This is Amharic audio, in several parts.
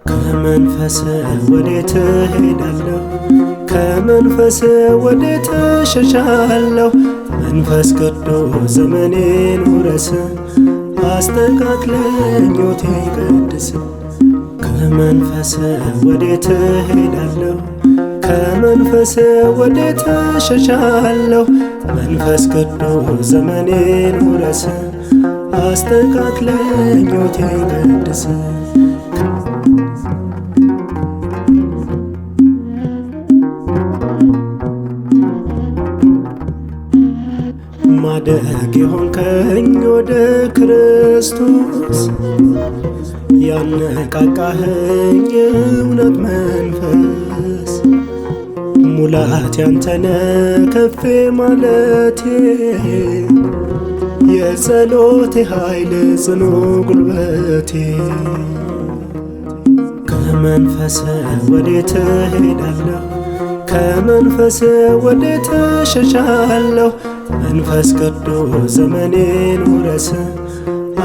ከመንፈስ ወዴት እሄዳለሁ? ከመንፈስ ወዴት እሸሻለሁ? መንፈስ ቅዱስ ዘመኔን ውረስ፣ አስተካክለኝ ሕይወቴን ቀድስ። ከመንፈስ ወዴት እሄዳለሁ? ከመንፈስ ወዴት እሸሻለሁ? መንፈስ ቅዱስ ዘመኔን ውረስ፣ አስተካክለኝ ሕይወቴን ቀድስ። ማደግ የሆንከኝ ወደ ክርስቶስ፣ ያነቃቃኸኝ እውነት መንፈስ፣ ሙላት ያንተነ ከፌ ማለቴ፣ የጸሎቴ ኃይል ጽኑ ጉልበቴ። ከመንፈስ ወዴት እሄዳለሁ? ከመንፈስ ወዴት እሸሻለሁ? መንፈስ ቅዱስ ዘመኔን ውረስ፣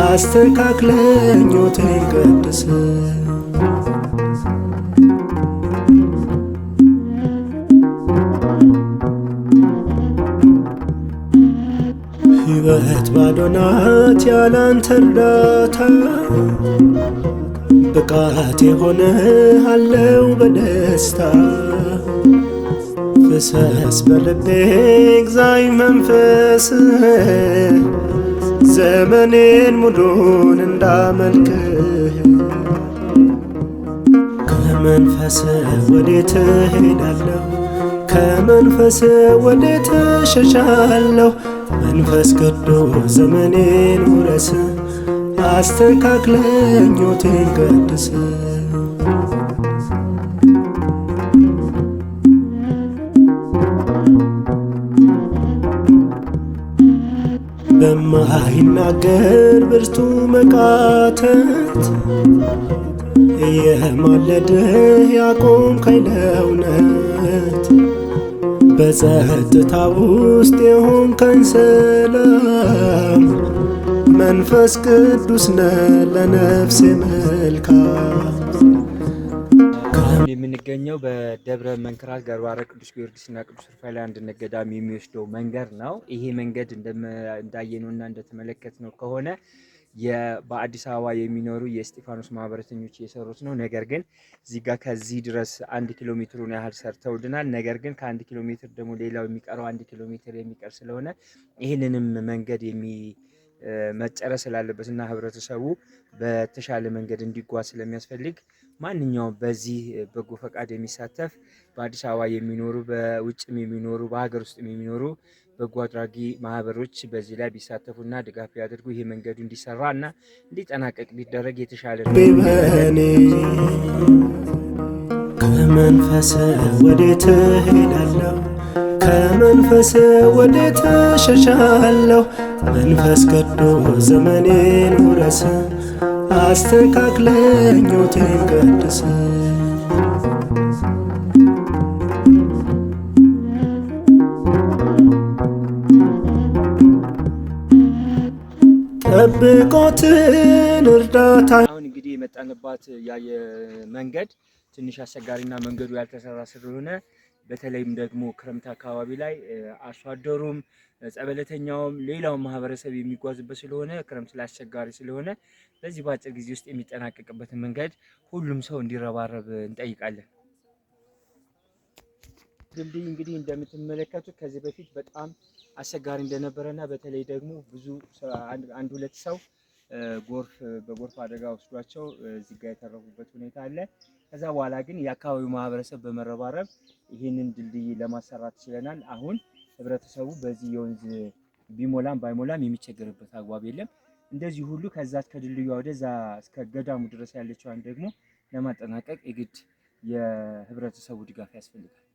አስተካክለኝ ሕይወቴን ቀድስ። ሕይወት ባዶ ናት ያላንተ እርዳታ፣ ብቃት የሆነ አለው በደስታ። ፍሰስ በልቤ ግዛኝ መንፈስ፣ ዘመኔን ሙሉን እንዳመልክህ። ከመንፈስ ወዴት እሄዳለሁ? ከመንፈስ ወዴት እሸሻለሁ? መንፈስ ቅዱስ ዘመኔን ውረስ፣ አስተካክለኝ ሕይወቴን ቀድስ። በማይናገር ብርቱ መቃተት እየማለድህ ያቆምከኝ ለእውነት፣ በጸጥታ ውስጥ የሆንከኝ ሰላም፣ መንፈስ ቅዱስ ነህ ለነፍሴ መልካም። የምንገኘው በደብረ መንክራት ገርባረ ቅዱስ ጊዮርጊስና ቅዱስ ሩፋኤል አንድነት ገዳም የሚወስደው መንገድ ነው። ይሄ መንገድ እንዳየነውና እንደተመለከትነው ከሆነ በአዲስ አበባ የሚኖሩ የእስጢፋኖስ ማህበረተኞች የሰሩት ነው። ነገር ግን እዚህ ጋር ከዚህ ድረስ 1 ኪሎ ሜትሩን ያህል ሰርተውልናል። ነገር ግን ከ1 ኪሎ ሜትር ደግሞ ሌላው የሚቀረው 1 ኪሎ ሜትር የሚቀር ስለሆነ ይህንንም መንገድ መጨረስ ስላለበት እና ህብረተሰቡ በተሻለ መንገድ እንዲጓዝ ስለሚያስፈልግ ማንኛውም በዚህ በጎ ፈቃድ የሚሳተፍ በአዲስ አበባ የሚኖሩ፣ በውጭም የሚኖሩ፣ በሀገር ውስጥም የሚኖሩ በጎ አድራጊ ማህበሮች በዚህ ላይ ቢሳተፉና ድጋፍ ቢያደርጉ ይሄ መንገዱ እንዲሰራ እና እንዲጠናቀቅ ቢደረግ የተሻለ ነው። በኔ ከመንፈስ ወዴት እሄዳለሁ? ከመንፈስ ወዴት እሸሻለሁ? መንፈስ ቅዱስ ዘመኔን ውረስ፣ አስተካክለኝ ሕይወቴን ቀድስ። ጠብቆትን እርዳታ። አሁን እንግዲህ የመጣንባት ያየ መንገድ ትንሽ አስቸጋሪና መንገዱ ያልተሰራ ስለሆነ በተለይም ደግሞ ክረምት አካባቢ ላይ አርሶ አደሩም ጸበለተኛውም ሌላውም ማህበረሰብ የሚጓዝበት ስለሆነ ክረምት ላይ አስቸጋሪ ስለሆነ በዚህ በአጭር ጊዜ ውስጥ የሚጠናቀቅበትን መንገድ ሁሉም ሰው እንዲረባረብ እንጠይቃለን። ድልድይ እንግዲህ እንደምትመለከቱት ከዚህ በፊት በጣም አስቸጋሪ እንደነበረና በተለይ ደግሞ ብዙ አንድ ሁለት ሰው በጎርፍ አደጋ ወስዷቸው እዚህ ጋር የተረፉበት ሁኔታ አለ። ከዛ በኋላ ግን የአካባቢው ማህበረሰብ በመረባረብ ይህንን ድልድይ ለማሰራት ችለናል። አሁን ህብረተሰቡ በዚህ የወንዝ ቢሞላም ባይሞላም የሚቸገርበት አግባብ የለም። እንደዚህ ሁሉ ከዛች ከድልድዩ ወደዛ እስከ ገዳሙ ድረስ ያለችዋን ደግሞ ለማጠናቀቅ የግድ የህብረተሰቡ ድጋፍ ያስፈልጋል።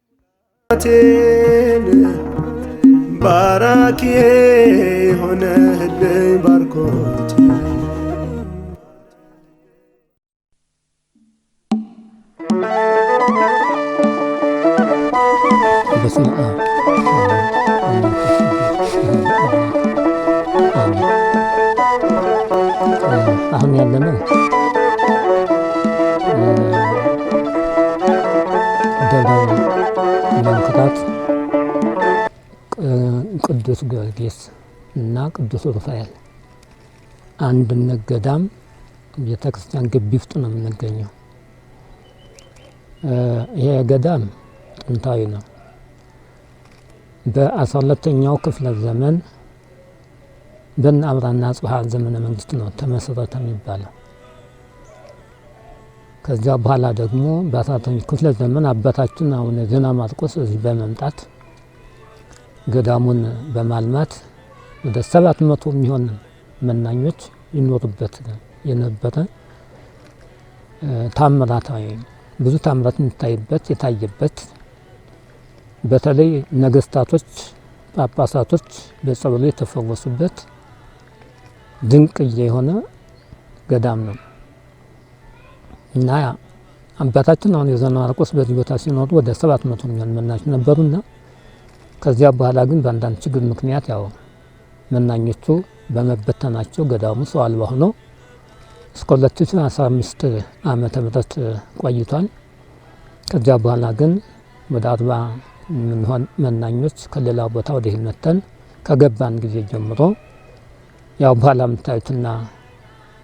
ባራኪ ሆነህልኝ ባርኮቴ። በስመ አብ ወወልድ ወመንፈስ ቅዱስ አሜን። አሁን ያለነው ደብረ መንክራት ቅዱስ ጊዮርጊስ እና ቅዱስ ሩፋኤል አንድነት ገዳም ቤተ ክርስቲያን ግቢ ውስጥ ነው የምንገኘው። ይሄ ገዳም ጥንታዊ ነው። በ12ኛው ክፍለ ዘመን በእነ አብርሃና አጽብሃ ዘመነ መንግስት ነው ተመሰረተ የሚባለው። ከዚያ በኋላ ደግሞ በ14ኛው ክፍለ ዘመን አባታችን አቡነ ዜና ማርቆስ እዚህ በመምጣት ገዳሙን በማልማት ወደ 700 የሚሆን መናኞች ይኖሩበት የነበረ ታምራታዊ ብዙ ታምራት የሚታይበት የታየበት በተለይ ነገስታቶች፣ ጳጳሳቶች በጸበሉ የተፈወሱበት ድንቅዬ የሆነ ገዳም ነው እና አባታችን አሁን የዜና ማርቆስ በዚህ ቦታ ሲኖሩ ወደ 700 የሚሆን መናኞች ነበሩና ከዚያ በኋላ ግን በአንዳንድ ችግር ምክንያት ያው መናኞቹ በመበተናቸው ገዳሙ ሰው አልባ ሆኖ እስከ 2015 ዓመተ ምህረት ቆይቷል። ከዚያ በኋላ ግን ወደ 40 የምንሆን መናኞች ከሌላ ቦታ ወደዚህ መተን ከገባን ጊዜ ጀምሮ ያው በኋላ የምታዩትና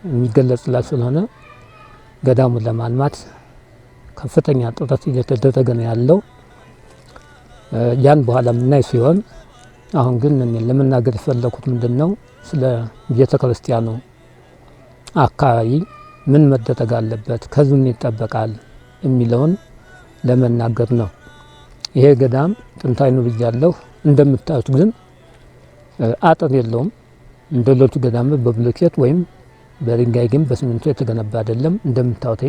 የሚገለጽላችሁ ስለሆነ ገዳሙን ለማልማት ከፍተኛ ጥረት እየተደረገ ነው ያለው። ያን በኋላ የምናይ ሲሆን አሁን ግን እኔ ለመናገር የፈለኩት ምንድን ነው፣ ስለ ቤተ ክርስቲያኑ አካባቢ ምን መደረግ አለበት፣ ከህዝብ ምን ይጠበቃል የሚለውን ለመናገር ነው። ይሄ ገዳም ጥንታዊ ነው ብያለሁ። እንደምታዩት ግን አጥር የለውም። እንደ ሌሎቹ ገዳም በብሎኬት ወይም በድንጋይ ግን በሲሚንቶ የተገነባ አይደለም እንደምታዩት።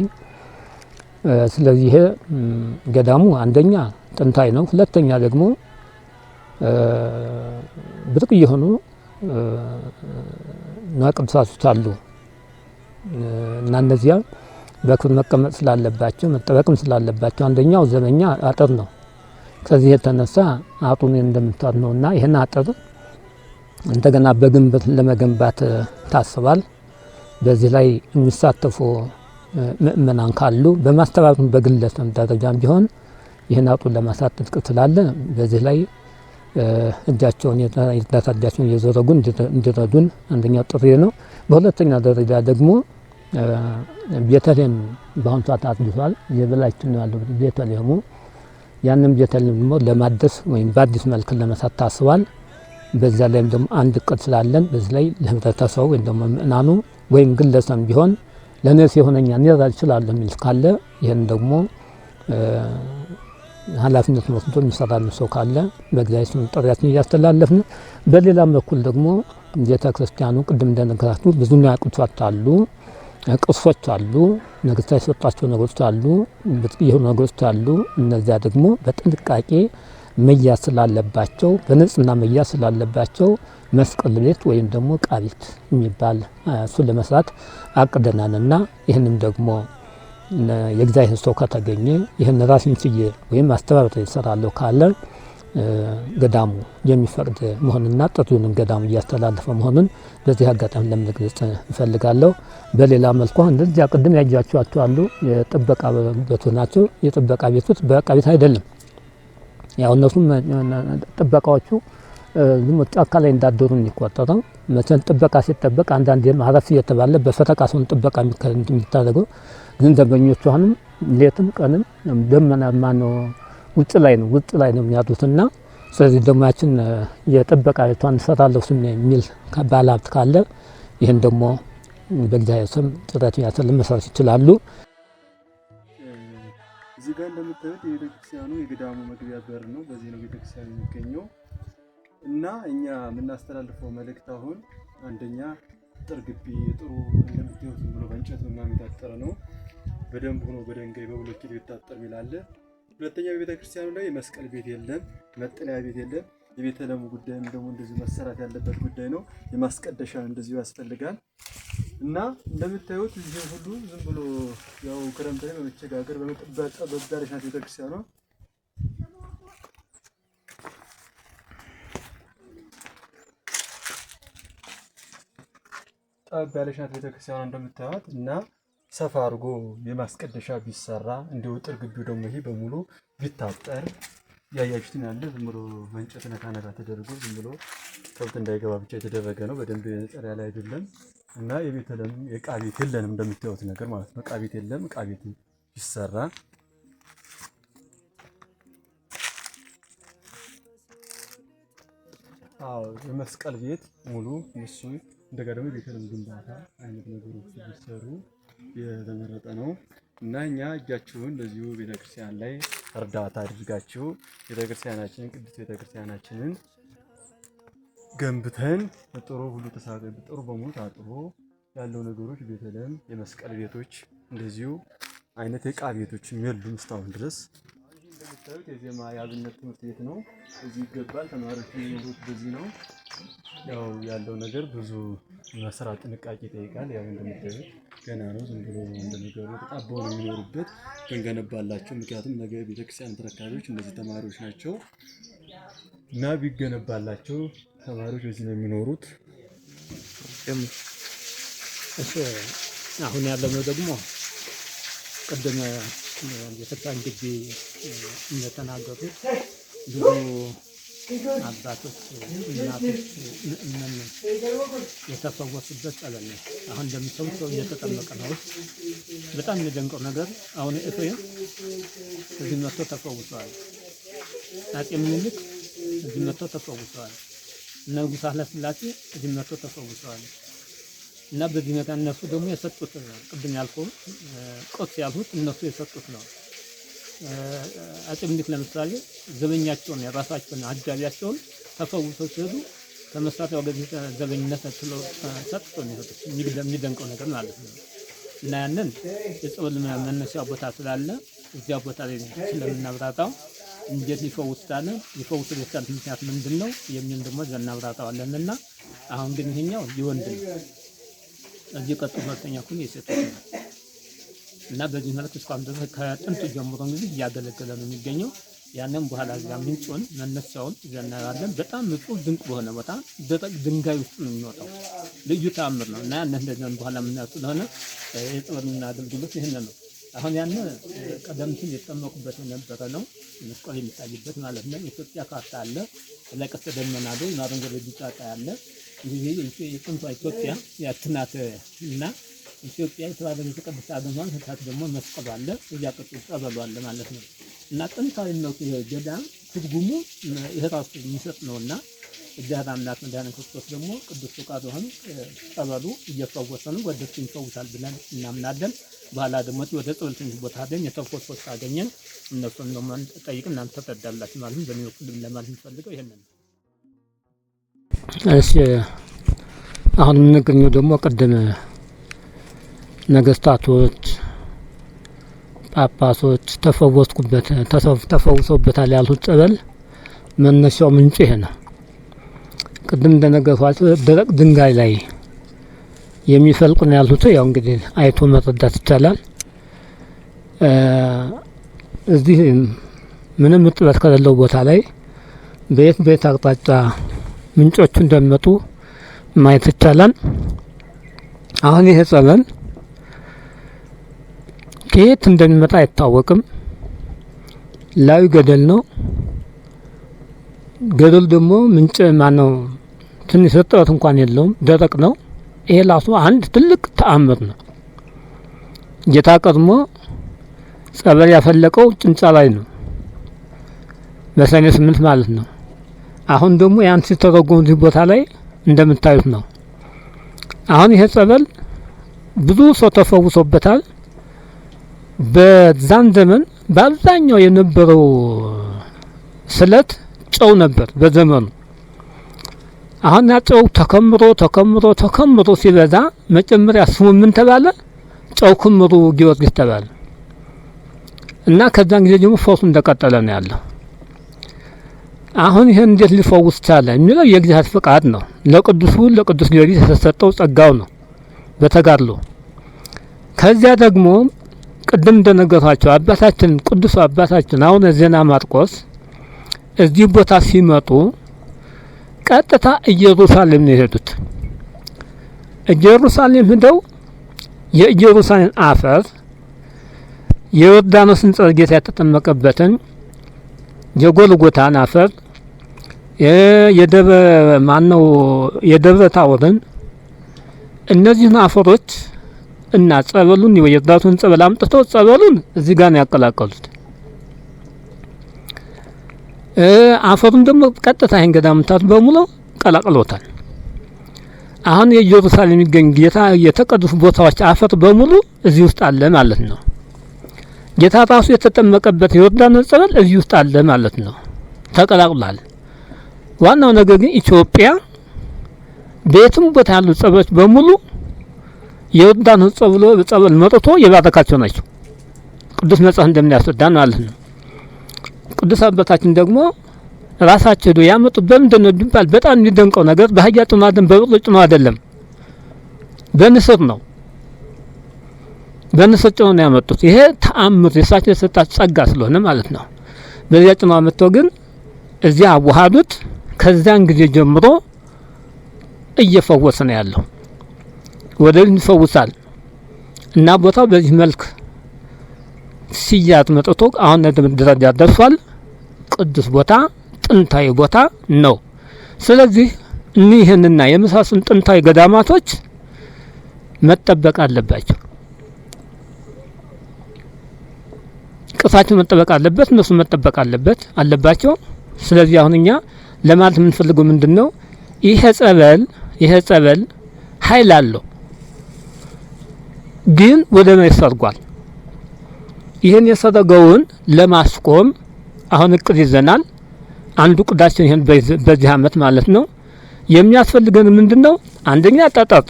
ስለዚህ ይሄ ገዳሙ አንደኛ ጥንታዊ ነው፣ ሁለተኛ ደግሞ ብርቅ የሆኑ ንዋየ ቅድሳቶች አሉ እና እነዚያ በክብር መቀመጥ ስላለባቸው መጠበቅም ስላለባቸው አንደኛው ዘበኛ አጥር ነው። ከዚህ የተነሳ አጥሩን እንደምታዩት ነው እና ይህን አጥር እንደገና በግንብ ለመገንባት ታስቧል። በዚህ ላይ የሚሳተፉ ምእመናን ካሉ በማስተባበር በግለሰብ ደረጃም ቢሆን ይህን አጥሩን ለማሳጠር እቅድ ስላለ በዚህ ላይ እጃቸውን የእርዳታ እጃቸውን እየዘረጉ እንዲረዱን አንደኛው ጥሪ ነው። በሁለተኛ ደረጃ ደግሞ ቤተልሔም በአሁኑ ሰዓት አርጅቷል። የበላችን ነው ያለው ቤተልሔሙ። ያንም ቤተልሔም ደግሞ ለማደስ ወይም በአዲስ መልክ ለመስራት ታስቧል። በዛ ላይም ደግሞ አንድ እቅድ ስላለን በዚህ ላይ ለህብረተሰቡ ወይም ደግሞ ምእመናኑ ወይም ግለሰብ ቢሆን ለነፍስ የሆነኛ እኔ እችላለሁ የሚል ካለ ይህን ደግሞ ኃላፊነት ወስዶ የሚሰራልን ሰው ካለ በእግዚአብሔር ስም ጥሪያችን እያስተላለፍን፣ በሌላም በኩል ደግሞ ቤተ ክርስቲያኑ ቅድም እንደነገራችሁ ብዙ ንዋየ ቅድሳት አሉ፣ ቅርሶች አሉ፣ ነገስታት የሰጧቸው ነገሮች አሉ፣ ብርቅ የሆኑ ነገሮች አሉ። እነዚያ ደግሞ በጥንቃቄ መያዝ ስላለባቸው በንጽህና መያዝ ስላለባቸው መስቀል ቤት ወይም ደግሞ ዕቃ ቤት የሚባል እሱን ለመስራት አቅደናልና ይህንም ደግሞ የእግዚአብሔር ሰው ከተገኘ ይህን ራሴን ችዬ ወይም አስተባብሬ እሰራለሁ ካለ ገዳሙ የሚፈቅድ መሆንና ጥሪውንም ገዳሙ እያስተላለፈ መሆኑን በዚህ አጋጣሚ ለመግለጽ እፈልጋለሁ። በሌላ መልኩ እንደዚያ ቅድም ያያችኋቸው አሉ የጥበቃ ቤቶች ናቸው። የጥበቃ ቤቶች በቃ ቤት አይደለም። ያው እነሱም ጥበቃዎቹ ዝም ጫካ ላይ እንዳደሩ የሚቆጠረው። መቼም ጥበቃ ሲጠበቅ አንዳንዴም አረፍ እየተባለ በፈረቃ ሰውን ጥበቃ የሚታደርገው ግን ዘበኞቹ አሁንም ሌትም ቀንም ደመና ማነው ውጭ ላይ ነው ውጭ ላይ ነው የሚያድሩትና ስለዚህ ደግሞ ያችን የጥበቃ ቤቷን እሰራለሁ ስም የሚል ባለሀብት ካለ ይህን ደግሞ በእግዚአብሔር ስም ጥረት ያሰል መስራት ይችላሉ። እዚህ ጋር እንደምታዩት የቤተክርስቲያኑ የገዳሙ መግቢያ በር ነው። በዚህ ነው ቤተክርስቲያኑ የሚገኘው እና እኛ የምናስተላልፈው መልእክት አሁን አንደኛ አጥር ግቢ ጥሩ እንደምታዩት ዝም ብሎ በእንጨት ምናምን የታጠረ ነው። በደንብ ሆኖ በድንጋይ በብሎኬት ቢታጠር የሚል አለ። ሁለተኛ በቤተክርስቲያኑ ላይ የመስቀል ቤት የለም፣ መጠለያ ቤት የለም። የቤተልሔሙ ጉዳይም ደግሞ እንደዚሁ መሰራት ያለበት ጉዳይ ነው። የማስቀደሻ እንደዚሁ ያስፈልጋል። እና እንደምታዩት ይህ ሁሉ ዝም ብሎ ያው ክረምት ላይ በመቸጋገር በመጠበብ ናት ቤተክርስቲያኗ። ጠብ ያለች ናት ቤተክርስቲያኗ እንደምታዩት እና ሰፋ አድርጎ የማስቀደሻ ቢሰራ እንዲሁ ጥር ግቢው ደግሞ ይሄ በሙሉ ቢታጠር ያያችሁትን ያለ ዝም ብሎ በእንጨት ነካ ነካ ተደርጎ ዝም ብሎ ከብት እንዳይገባ ብቻ የተደረገ ነው። በደንብ የጸዳ ያለ አይደለም እና የቤተልሔም የዕቃ ቤት የለንም እንደምታዩት ነገር ማለት ነው። ዕቃ ቤት የለም። ዕቃ ቤት ቢሰራ አዎ የመስቀል ቤት ሙሉ እሱ እንደገና ደግሞ የቤተልሔም ግንባታ አይነት ነገሮች ቢሰሩ የተመረጠ ነው። እና እኛ እጃችሁን በዚሁ ቤተክርስቲያን ላይ እርዳታ አድርጋችሁ ቤተክርስቲያናችንን ቅድስት ቤተክርስቲያናችንን ገንብተን ጥሩ ሁሉ ጥሩ በሙሉ ታጥቦ ያለው ነገሮች ቤተልሔም የመስቀል ቤቶች እንደዚሁ አይነት የዕቃ ቤቶችም የሉም እስካሁን ድረስ። እንደምታዩት የዜማ የአብነት ትምህርት ቤት ነው። እዚህ ይገባል። ተማሪዎች የሚኖሩት በዚህ ነው። ያው ያለው ነገር ብዙ መስራት ጥንቃቄ ይጠይቃል። ያው እንደምታዩት ገና ነው። ዝም ብሎ እንደነገሩ ተጣበው ነው የሚኖሩበት። ብንገነባላቸው፣ ምክንያቱም ነገ ቤተክርስቲያን ተረካቢዎች እነዚህ ተማሪዎች ናቸው እና ቢገነባላቸው ተማሪዎች በዚህ ነው የሚኖሩት። እሺ አሁን ያለነው ደግሞ ቅድም ቤተክርስቲያን ግቢ እንደተናገሩት ብዙ አባቶች፣ እናቶች፣ ምእመን የተፈወሱበት ጸበል ነው። አሁን እንደምታዩት ሰው እየተጠመቀ ነው። በጣም የሚደንቀው ነገር አሁን ኤፍሬም እዚህ መጥቶ ተፈውሰዋል። አፄ ምኒልክ እዚህ መጥቶ ተፈውሰዋል። እነ ንጉሠ ኃይለ ሥላሴ እዚህ መጥቶ ተፈውሰዋል። እና በዚህ መካከል እነሱ ደግሞ የሰጡት ቅድም ያልኩህ ቅርስ ያልሁት እነሱ የሰጡት ነው። አፄ ምኒልክ ለምሳሌ ዘበኛቸውን የራሳቸውን አጃቢያቸውን ተፈውሰው ሲሄዱ ከመሳሪያው ጋር ዘበኝነት ሰጥተው ነው የሄዱት። የሚደንቀው ነገር ማለት ነው። እና ያንን የጸበል መነሻ ቦታ ስላለ እዚያ ቦታ ላይ ስለምናብራራው እንዴት ሊፈውስ ቻለ፣ ሊፈውስ የቻሉት ምክንያት ምንድን ነው የሚል ደግሞ እዚያ እናብራራዋለን። እና አሁን ግን ይሄኛው የወንድ ነው። እዚህ ቀጥሎ ሁለተኛ ኩን የሴቶች ነው። እና በዚህ መልክ እስካሁን ድረስ ከጥንቱ ጀምሮ እንግዲህ እያገለገለ ነው የሚገኘው። ያንን በኋላ እዚያ ምንጩን መነሻውን እዚያ እናየዋለን። በጣም ንጹህ ድንቅ በሆነ ቦታ ደረቅ ድንጋይ ውስጥ ነው የሚወጣው። ልዩ ተአምር ነው እና ያንን እንደዚያ በኋላ የምናየው ስለሆነ የጸበልና አገልግሎት ይህን ነው። አሁን ያን ቀደም ሲል የተጠመቁበት የነበረ ነው፣ መስቀል የሚታይበት ማለት ነው። የኢትዮጵያ ካርታ አለ፣ ላይ ቀስተ ደመና አለ፣ አረንጓዴ ቢጫ ቀይ አለ። ይህ የጥንቷ ኢትዮጵያ ያትናት እና ኢትዮጵያ የተባለ የተቀደሰ አገር ህታት ደግሞ መስቀሉ አለ፣ እዚያ ቅጡ ጸበሉ አለ ማለት ነው። እና ጥንታዊነቱ ገዳም ትርጉሙ ይህ ራሱ የሚሰጥ ነውና እግዚአብሔር አምላክ መድኃኒነ ክርስቶስ ደግሞ ቅዱስ ፈቃዱ ሆኖ ጸበሉ እየፈወሰ ነው፣ ወደፊት ይፈውሳል ብለን እናምናለን። በኋላ ደግሞ ወደ ጸበል ትንሽ ቦታ ሄደን የተፈወሱ ሰዎች ካገኘን እነሱን ደግሞ ጠይቅ እናንተ ትረዳላችሁ ማለት ነው። በእኔ በኩል ለማለት የምፈልገው ይሄንን ነው። እሺ አሁን የምንገኘው ደግሞ ቅድም ነገስታቶች፣ ጳጳሶች ተፈወስኩበት ተፈውሰውበታል ያልሁት ጸበል መነሻው ምንጩ ይሄ ነው። ቅድም እንደነገርኳችሁ ደረቅ ድንጋይ ላይ የሚፈልቁ ነው ያልሁት። ያው እንግዲህ አይቶ መረዳት ይቻላል። እዚህ ምንም እርጥበት ከሌለው ቦታ ላይ በየት በየት አቅጣጫ ምንጮቹ እንደሚመጡ ማየት ይቻላል። አሁን ይሄ ጸበል ከየት እንደሚመጣ አይታወቅም። ላዩ ገደል ነው። ገደሉ ደግሞ ምንጭ ማነው ትንሽ እርጥበት እንኳን የለውም፣ ደረቅ ነው። ይሄ ራሱ አንድ ትልቅ ተአምር ነው። ጌታ ቀድሞ ጸበል ያፈለቀው ጭንጫ ላይ ነው፣ በሰኔ 8 ማለት ነው። አሁን ደግሞ ያን ሲተረጎም እዚህ ቦታ ላይ እንደምታዩት ነው። አሁን ይሄ ጸበል ብዙ ሰው ተፈውሶበታል። በዛን ዘመን በአብዛኛው የነበረው ስለት ጨው ነበር በዘመኑ። አሁን ያ ጨው ተከምሮ ተከምሮ ተከምሮ ሲበዛ መጀመሪያ ስሙ ምን ተባለ? ጨው ክምሩ ጊዮርጊስ ተባለ። እና ከዛን ጊዜ ደግሞ ፈውሱ እንደቀጠለ ነው ያለው። አሁን ይህን እንዴት ሊፈውስ ቻለ የሚለው የእግዚአብሔር ፍቃድ ነው። ለቅዱሱ ለቅዱስ ጊዮርጊስ የተሰጠው ጸጋው ነው በተጋድሎ። ከዚያ ደግሞ ቅድም እንደነገርኳቸው አባታችን ቅዱሱ አባታችን አቡነ ዜና ማርቆስ እዚህ ቦታ ሲመጡ ቀጥታ ኢየሩሳሌም ነው የሄዱት። ኢየሩሳሌም ሂደው የኢየሩሳሌም አፈር የዮርዳኖስን ጸበል ጌታ የተጠመቀበትን የጎልጎታን አፈር የደብረ ማነው የደብረ ታቦርን እነዚህን አፈሮች እና ጸበሉን የዮርዳኖስን ጸበል አምጥተው ጸበሉን እዚህ ጋር ነው ያቀላቀሉት። አፈሩን ደግሞ ቀጥታ ይህን ገዳም በሙሉ ቀላቅሎታል። አሁን የኢየሩሳሌም የሚገኝ ጌታ የተቀደሱ ቦታዎች አፈር በሙሉ እዚህ ውስጥ አለ ማለት ነው። ጌታ ራሱ የተጠመቀበት የዮርዳኖስ ጸበል እዚህ ውስጥ አለ ማለት ነው፣ ተቀላቅሏል። ዋናው ነገር ግን ኢትዮጵያ በየትም ቦታ ያሉ ጸበሎች በሙሉ የዮርዳኖስ ጸበል መጥቶ የባረካቸው ናቸው። ቅዱስ መጽሐፍ እንደሚያስረዳን ማለት ነው። ቅዱስ አባታችን ደግሞ ራሳቸው ሄዶ ያመጡት በምንድን ነው ቢባል በጣም የሚደንቀው ነገር በአህያ ጭኖ አይደለም፣ በበቅሎ ጭኖ አይደለም፣ በንስር ነው። በንስር ጭኖ ነው ያመጡት። ይሄ ተአምር የእሳቸው የተሰጣቸው ጸጋ ስለሆነ ማለት ነው። በዚያ ጭኖ አመጥተው ግን እዚያ አዋሃዱት። ከዚያን ጊዜ ጀምሮ እየፈወሰ ነው ያለው። ወደፊት ይፈውሳል እና ቦታው በዚህ መልክ ሲያዝ መጥቶ አሁን ደረጃ ደርሷል። ቅዱስ ቦታ ጥንታዊ ቦታ ነው። ስለዚህ እኒህንና የመሳሰሉ ጥንታዊ ገዳማቶች መጠበቅ አለባቸው። ቅርሳቸው መጠበቅ አለበት፣ እነሱ መጠበቅ አለባቸው። ስለዚህ አሁን እኛ ለማለት የምንፈልገው ምንድነው? ይሄ ጸበል ኃይል አለው፣ ግን ወደ መሬት ሰርጓል። ይህን የሰረገውን ለማስቆም አሁን እቅድ ይዘናል። አንዱ እቅዳችን ይሄን በዚህ አመት ማለት ነው። የሚያስፈልገን ምንድነው? አንደኛ ጠጠር፣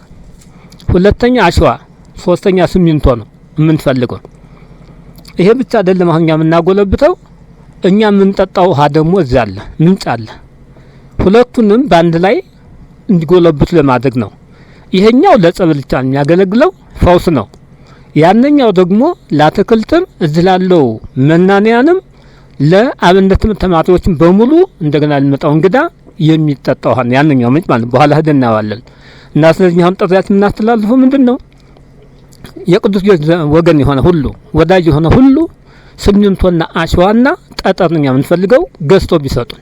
ሁለተኛ አሸዋ፣ ሶስተኛ ሲሚንቶ ነው የምንፈልገው። ይሄ ብቻ አይደለም አሁን እኛ የምናጎለብተው፣ እኛ የምንጠጣው ውሃ ደግሞ እዚያ አለ፣ ምንጭ አለ። ሁለቱንም በአንድ ላይ እንዲጎለብቱ ለማድረግ ነው። ይሄኛው ለጸበል ብቻ የሚያገለግለው ፈውስ ነው። ያንኛው ደግሞ ለአትክልትም እዚህ ላለው መናንያንም ለአብነት ተማሪዎችም በሙሉ እንደገና ለሚመጣው እንግዳ የሚጠጣው ውሃ ነው ያንኛው ምንጭ ማለት ነው። በኋላ ሄደን እናየዋለን። እና ስለዚህ አሁን ጥሪያችን የምናስተላልፈው ምንድነው? የቅዱስ ጊዮርጊስ ወገን የሆነ ሁሉ ወዳጅ የሆነ ሁሉ ሲሚንቶና አሸዋና ጠጠር ነው የምንፈልገው ገዝቶ ቢሰጡን።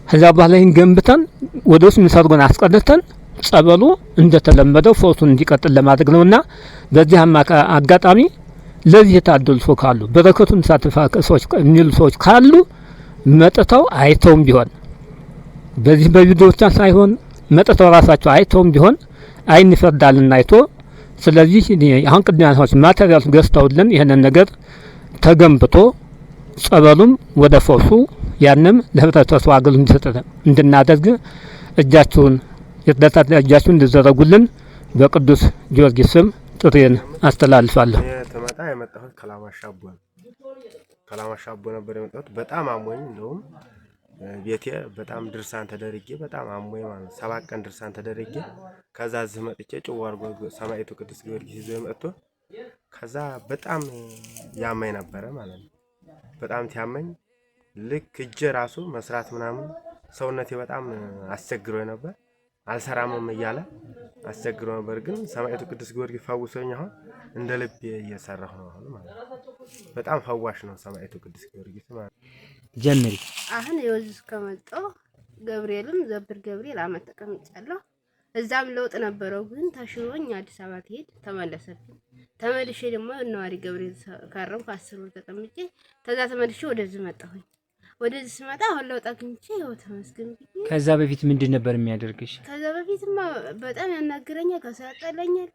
ከዛ በኋላ ይህን ገንብተን ወደ ውስጥ የሚሰርጉን አስቀድተን ጸበሉ እንደተለመደው ፈውሱን እንዲቀጥል ለማድረግ ነውና በዚህ አጋጣሚ ለዚህ የታደሉ ሰው ካሉ በረከቱን ሳትፋ ሰዎች የሚሉ ሰዎች ካሉ መጥተው አይተውም ቢሆን በዚህ በቪዲዮ ብቻ ሳይሆን መጥተው ራሳቸው አይተውም ቢሆን አይን ይፈርዳልና አይቶ፣ ስለዚህ አሁን ቅድም ያልኳቸው ማቴሪያል ገዝተውልን ይሄንን ነገር ተገንብቶ ጸበሉም ወደ ፈውሱ ያንም ለህብረተሰቡ አገልግሎት እንዲሰጥ እንድናደርግ እጃችሁን የእርዳታ እጃችሁን እንድዘረጉልን በቅዱስ ጊዮርጊስ ስም ጥሪዬን አስተላልፋለሁ። ተመጣ የመጣሁት ከላማሻ አቦ ነው። ከላማሻ አቦ ነበር የመጣሁት። በጣም አሞኝ፣ እንደውም ቤቴ በጣም ድርሳን ተደርጌ በጣም አሞኝ ማለት ነው። 7 ቀን ድርሳን ተደርጌ ከዛ እዚህ መጥቼ ጭው አድርጎ ሰማዕቱ ቅዱስ ጊዮርጊስ ይዞ መጥቶ ከዛ በጣም ያመኝ ነበረ ማለት ነው። በጣም ሲያመኝ ልክ እጄ ራሱ መስራት ምናምን ሰውነቴ በጣም አስቸግሮ ነበር። አልሰራምም እያለ አስቸግሮ ነበር። ግን ሰማዕቱ ቅዱስ ጊዮርጊስ ፈውሶኝ አሁን እንደ ልቤ እየሰራሁ ነው አሁን ማለት ነው። በጣም ፈዋሽ ነው ሰማዕቱ ቅዱስ ጊዮርጊስ ማለት ነው። ጀምሪ። አሁን የወዝ ከመጣሁ ገብርኤልም ዘብር ገብርኤል አመት ተቀምጫለሁ። እዛም ለውጥ ነበረው፣ ግን ተሽሎኝ አዲስ አበባ ትሄድ ተመለሰብኝ። ተመልሼ ደግሞ ነዋሪ ገብርኤል ካረምኩ 10 ወር ተቀምጬ ከዛ ተመልሼ ወደዚህ መጣሁኝ። ወደዚህ ስመጣ አሁን ለውጥ አግኝቼ ይኸው ተመስገን ብዬ። ከዛ በፊት ምንድን ነበር የሚያደርግሽ? ከዛ በፊትማ በጣም ያናግረኛል፣ ከሰው ያጣላኛል፣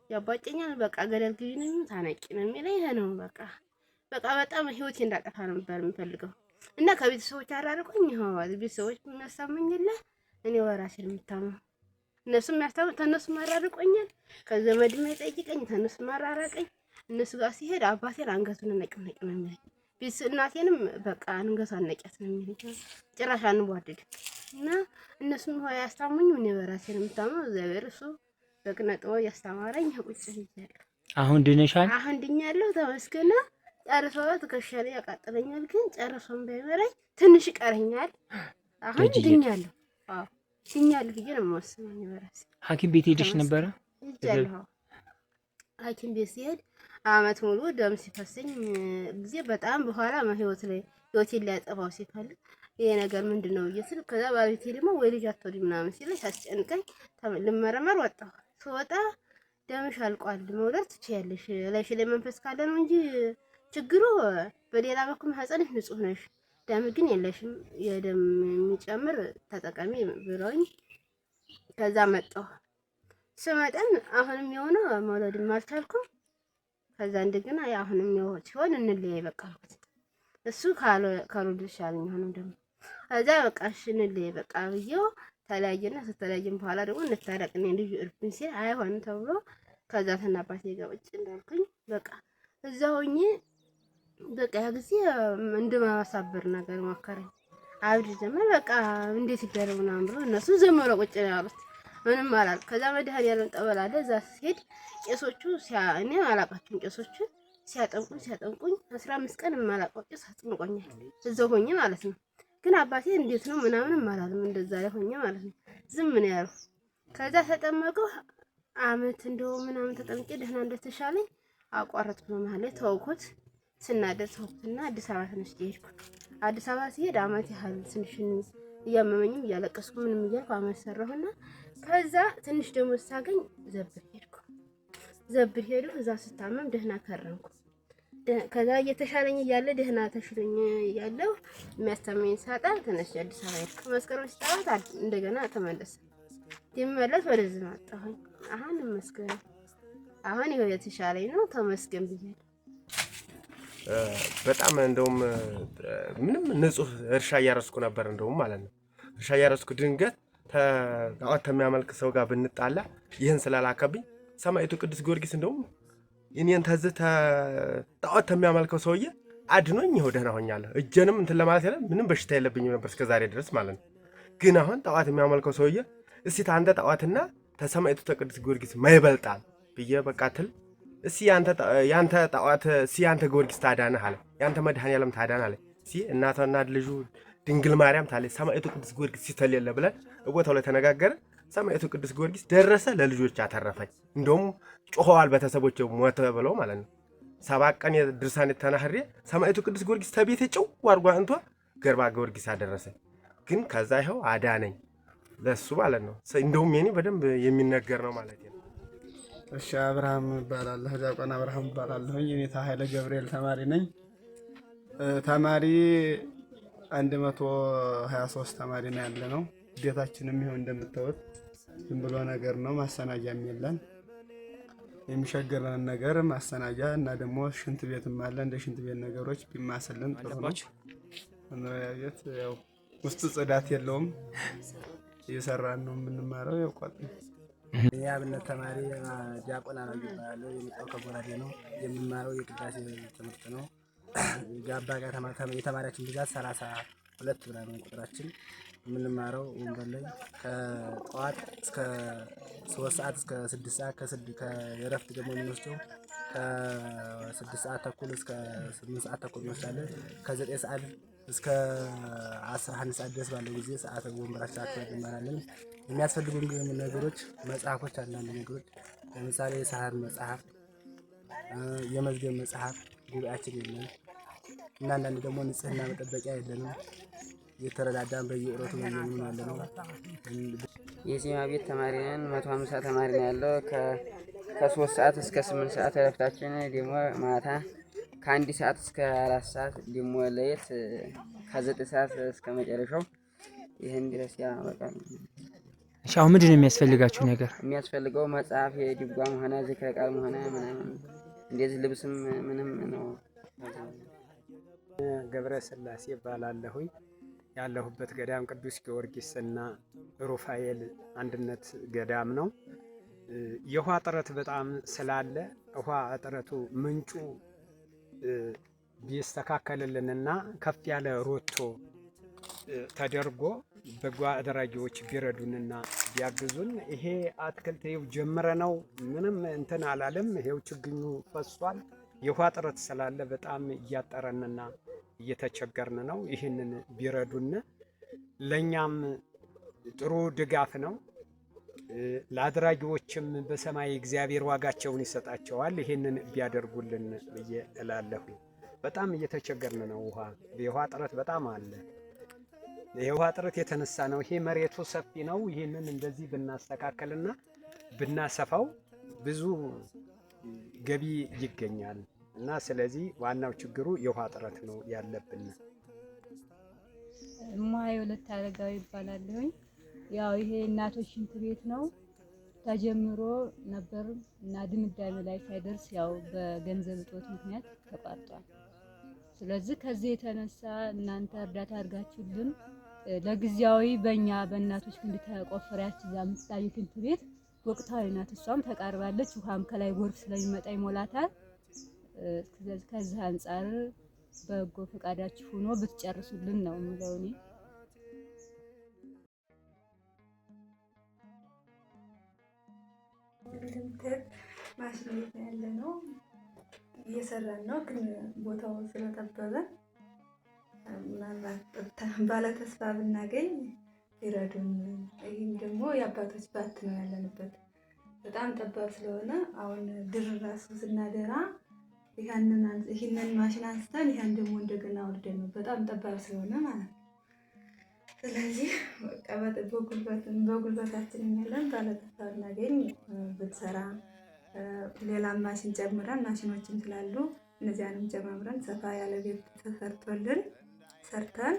ያቧጨኛል። በቃ ገደል ግቢ ነው የሚለው፣ ታነቂ ነው የሚለኝ። ይሄ ነው በቃ በቃ በጣም ህይወቴ እንዳጠፋ ነበር የምፈልገው እና ከቤተሰቦች አራርቆኝ ይኸው ቤተሰቦች የሚያሳመኝ የለ እኔ በራሴ ነው የምታመው። እነሱም ያስታው ተነሱ አራርቆኛል። ከዘመድም አይጠይቀኝ ተነሱ አራራቀኝ። እነሱ ጋር ሲሄድ አባቴን አንገቱን ነቅ ነቅ ነው የሚለኝ። ቤት እናቴንም በቃ አንገቷን ነቂያት ነው የሚለኝ። ጭራሽ አንዋደድም እና እነሱም ያስታሙኝ እኔ በራሴ ነው የምታመው። እግዚአብሔር እሱ በቅነ ጥበብ እያስተማረኝ ቁጭ ብያለሁ። አሁን ድነሻል? አሁን ድኛለሁ፣ ተመስገን። ጨርሶ ትከሻ ላይ ያቃጥለኛል፣ ግን ጨርሶም ባይመራኝ ትንሽ ይቀረኛል። አሁን ድኛለሁ። አዎ ድኛለሁ ብዬ ነው የምወስነው እኔ በራሴ። ሐኪም ቤት ሄደሽ ነበረ? ሄጃለሁ። ሐኪም ቤት ሲሄድ አመት ሙሉ ደም ሲፈሰኝ ጊዜ በጣም በኋላ ህይወት ላይ ህይወቴን ሊያጠፋው ሲፈልግ ይሄ ነገር ምንድን ነው ብዬ ስል፣ ከዛ ባለቤቴ ደግሞ ወይ ልጅ አትወልጂም ምናምን ሲለኝ ሲያስጨንቀኝ ልመረመር ወጣሁ። ስወጣ ደምሽ አልቋል፣ መውለድ ትችያለሽ፣ ላይሽ ላይ መንፈስ ካለ ነው እንጂ ችግሩ በሌላ በኩል ማህፀንሽ ንጹህ ነሽ፣ ደም ግን የለሽም፣ የደም የሚጨምር ተጠቀሚ ብለውኝ ከዛ መጣሁ። ስመጣም አሁንም የሆነ መውለድም አልቻልኩም። ከዛ እንደገና አሁንም ያው ሲሆን እንለያይ በቃ አልኩት። እሱ ካልወለድሽ አለኝ። አሁንም ደግሞ ከዛ በቃ እሺ እንለያይ በቃ ብዬው ተለያየና ከተለያየን በኋላ ደግሞ እንታረቅ እኔ ልጅ እርብኝ ሲል አይሆንም ተብሎ ከዛ ተናባቴ ጋር ውጭ እንዳልኩኝ በቃ እዛ ሆኜ በቃ ያ ጊዜ እንደማሳበር ነገር ሞከረኝ። አብድ ዘመን በቃ እንዴት ይደረግ ምናምን ብሎ እነሱ ዘመረ ቁጭ ነው ያሉት። ምንም አላልኩም። ከዛ መድኃኒዓለም ጠበል አለ። እዛ ስሄድ ቄሶቹ እኔ አላውቃቸውም። ቄሶቹ ሲያጠምቁኝ ሲያጠምቁኝ 15 ቀን የማላውቀው ቄስ አጥምቆኛል። እዛው ሆኜ ማለት ነው። ግን አባቴ እንዴት ነው ምናምንም አላለም። እንደዛ ላይ ሆኜ ማለት ነው። ዝም ነው ያለው። ከዛ ተጠመቀው አመት እንደው ምናምን ተጠምቄ ደህና እንደተሻለኝ አቋረጥኩ። መሀል ላይ ተውኩት። ስናደር ተውኩትና አዲስ አበባ ትንሽ ሄድኩ። አዲስ አበባ ሲሄድ አመት ያህል ትንሽ እያመመኝም እያለቀስኩ ምንም እያልኩ አመት ሰራሁና ከዛ ትንሽ ደግሞ ሳገኝ ዘብር ሄድኩ። ዘብር ሄድኩ። እዛ ስታመም ደህና ከረምኩ። ከዛ እየተሻለኝ እያለ ደህና ተሽሎኝ እያለሁ የሚያስታመኝ ሳጣ ተነስቼ አዲስ አበባ ሄድኩ። መስከረም ሲጠባት እንደገና ተመለሰ። ሲመለስ ወደዚህ መጣሁኝ። አሁን ይመስገን አሁን ይኸው የተሻለኝ ነው፣ ተመስገን ብያለሁ። በጣም እንደውም ምንም ንጹህ እርሻ እያረስኩ ነበር እንደውም ማለት ነው። እርሻ እያረስኩ ድንገት ጣዖት ከሚያመልክ ሰው ጋር ብንጣላ ይህን ስላላከብኝ ሰማዕቱ ቅዱስ ጊዮርጊስ እንደውም እኔን ተዝህ ጣዖት ከሚያመልከው ሰውዬ አድኖኝ ይኸው ደህና ሆኛለሁ። እጄንም እንትን ለማለት ያለ ምንም በሽታ የለብኝም ነበር እስከ ዛሬ ድረስ ማለት ነው። ግን አሁን ጣዖት የሚያመልከው ሰውዬ እስቲ አንተ ጣዖትና ተሰማዕቱ ተቅዱስ ጊዮርጊስ ማይበልጣል ብዬ በቃ ትል እስቲ ያንተ ጣዖት እስቲ ያንተ ጊዮርጊስ ታዳነህ አለ፣ ያንተ መድኃኔዓለም ታዳነህ አለ። እስቲ እናቷና ልጁ ድንግል ማርያም ታለ ሰማዕቱ ቅዱስ ጊዮርጊስ ሲተል ብለን ቦታው ላይ ተነጋገረ። ሰማዕቱ ቅዱስ ጊዮርጊስ ደረሰ፣ ለልጆች አተረፈኝ። እንደውም ጮኸዋል ቤተሰቦች ሞተ ብለው ማለት ነው። 7 ቀን ድርሳን ተናህሬ ሰማዕቱ ቅዱስ ጊዮርጊስ ተቤቴ ጭው አድርጎ አንቷ ገርባ ጊዮርጊስ አደረሰኝ። ግን ከዛ ይኸው አዳነኝ ለሱ ማለት ነው። እንደውም የኔ በደንብ የሚነገር ነው ማለት ነው። እሺ አብርሃም እባላለሁ። ዲያቆን አብርሃም እባላለሁኝ። የኔታ ኃይለ ገብርኤል ተማሪ ነኝ። ተማሪ 123 ተማሪ ነው ያለ ነው። ቤታችንም ይኸው እንደምታዩት ዝም ብሎ ነገር ነው። ማሰናጃም የለን። የሚሸግረን ነገር ማሰናጃ እና ደግሞ ሽንት ቤትም አለ። እንደ ሽንት ቤት ነገሮች ቢማስልን ጥሩ ነው። መኖሪያ ቤት ያው ውስጡ ጽዳት የለውም። እየሰራን ነው የምንማረው። ያው ቋጥ የአብነት ተማሪ ዲያቆን አበዩ እባላለሁ። የመጣው ከጎራዴ ነው። የምማረው የቅዳሴ ትምህርት ነው። ጋባ ጋር የተማሪያችን ብዛት 32 ምናምን ቁጥራችን። የምንማረው ወንበር ላይ ከጠዋት እስከ 3 ሰዓት እስከ 6 ሰዓት፣ የእረፍት ደግሞ የምንወስደው ከ6 ሰዓት ተኩል እስከ 8 ሰዓት ተኩል እንወስዳለን። ከ9 ሰዓት እስከ 11 ሰዓት ድረስ ባለው ጊዜ ሰዓት ወንበራችን አክብረን እንማራለን። የሚያስፈልጉን ነገሮች መጽሐፎች፣ አንዳንድ ነገሮች ለምሳሌ የሰዓት መጽሐፍ፣ የመዝገብ መጽሐፍ ጉባኤያችን የለንም እና አንዳንድ ደግሞ ንጽህና መጠበቂያ የለንም። እየተረዳዳን በየዕለቱ በየምኑ ያለ ነው። የዜማ ቤት ተማሪ ነን። 150 ተማሪ ነው ያለው። ከ3 ሰዓት እስከ 8 ሰዓት እረፍታችን ደግሞ ማታ ከ1 ሰዓት እስከ 4 ሰዓት ደግሞ ለየት ከ9 ሰዓት እስከ መጨረሻው ይህን ድረስ ያበቃል። እሺ አሁን ምንድን ነው የሚያስፈልጋችሁ ነገር? የሚያስፈልገው መጽሐፍ የድጓም ሆነ ዝክረ ቃልም ሆነ ምናምን እንደዚህ ልብስም ምንም ነው። ገብረ ስላሴ እባላለሁኝ። ያለሁበት ገዳም ቅዱስ ጊዮርጊስና ሩፋኤል አንድነት ገዳም ነው። የውሃ እጥረት በጣም ስላለ ውሃ እጥረቱ ምንጩ ቢስተካከልልንና ከፍ ያለ ሮቶ ተደርጎ በጎ አድራጊዎች ቢረዱንና ቢያግዙን። ይሄ አትክልት ይኸው ጀምረነው ምንም እንትን አላለም። ይሄው ችግኙ ፈሷል። የውሃ እጥረት ስላለ በጣም እያጠረንና እየተቸገርን ነው። ይህንን ቢረዱን ለእኛም ጥሩ ድጋፍ ነው። ለአድራጊዎችም በሰማይ እግዚአብሔር ዋጋቸውን ይሰጣቸዋል። ይህንን ቢያደርጉልን ብዬ እላለሁ። በጣም እየተቸገርን ነው። የውሃ እጥረት በጣም አለ። የውሃ እጥረት የተነሳ ነው። ይሄ መሬቱ ሰፊ ነው። ይህንን እንደዚህ ብናስተካከልና ብናሰፋው ብዙ ገቢ ይገኛል እና ስለዚህ ዋናው ችግሩ የውሃ እጥረት ነው ያለብን። እማዬ ወለተ አረጋዊ ይባላለሁኝ። ያው ይሄ እናቶች ሽንት ቤት ነው፣ ተጀምሮ ነበር እና ድምዳሜ ላይ ሳይደርስ ያው በገንዘብ እጦት ምክንያት ተቋርጧል። ስለዚህ ከዚህ የተነሳ እናንተ እርዳታ አድርጋችሁልን ለጊዜያዊ በእኛ በእናቶች ክንድ ተቆፍራ ያች እዛ የምትታየው ሽንት ቤት ወቅታዊ ናት። እሷም ተቃርባለች። ውሃም ከላይ ጎርፍ ስለሚመጣ ይሞላታል። ስለዚህ ከዚህ አንጻር በጎ ፈቃዳችሁ ሆኖ ብትጨርሱልን ነው የምለው እኔ። እንደምታዩት ማሽን ቤት ነው ያለ ነው፣ እየሰራን ነው። ግን ቦታው ስለጠበበ ምናልባት ባለተስፋ ብናገኝ ይረዱን። ይህም ደግሞ የአባቶች ባት ነው ያለንበት፣ በጣም ጠባብ ስለሆነ አሁን ድር ራሱ ስናደራ ይህንን ማሽን አንስተን ይህን ደግሞ እንደገና ወርደን ነው፣ በጣም ጠባብ ስለሆነ ማለት ነው። ስለዚህ በቃ በጉልበታችን ያለን ባለተስፋ ብናገኝ ብንሰራ፣ ሌላም ማሽን ጨምረን፣ ማሽኖችም ስላሉ እነዚያንም ጨማምረን ሰፋ ያለ ቤት ተሰርቶልን ሰርተን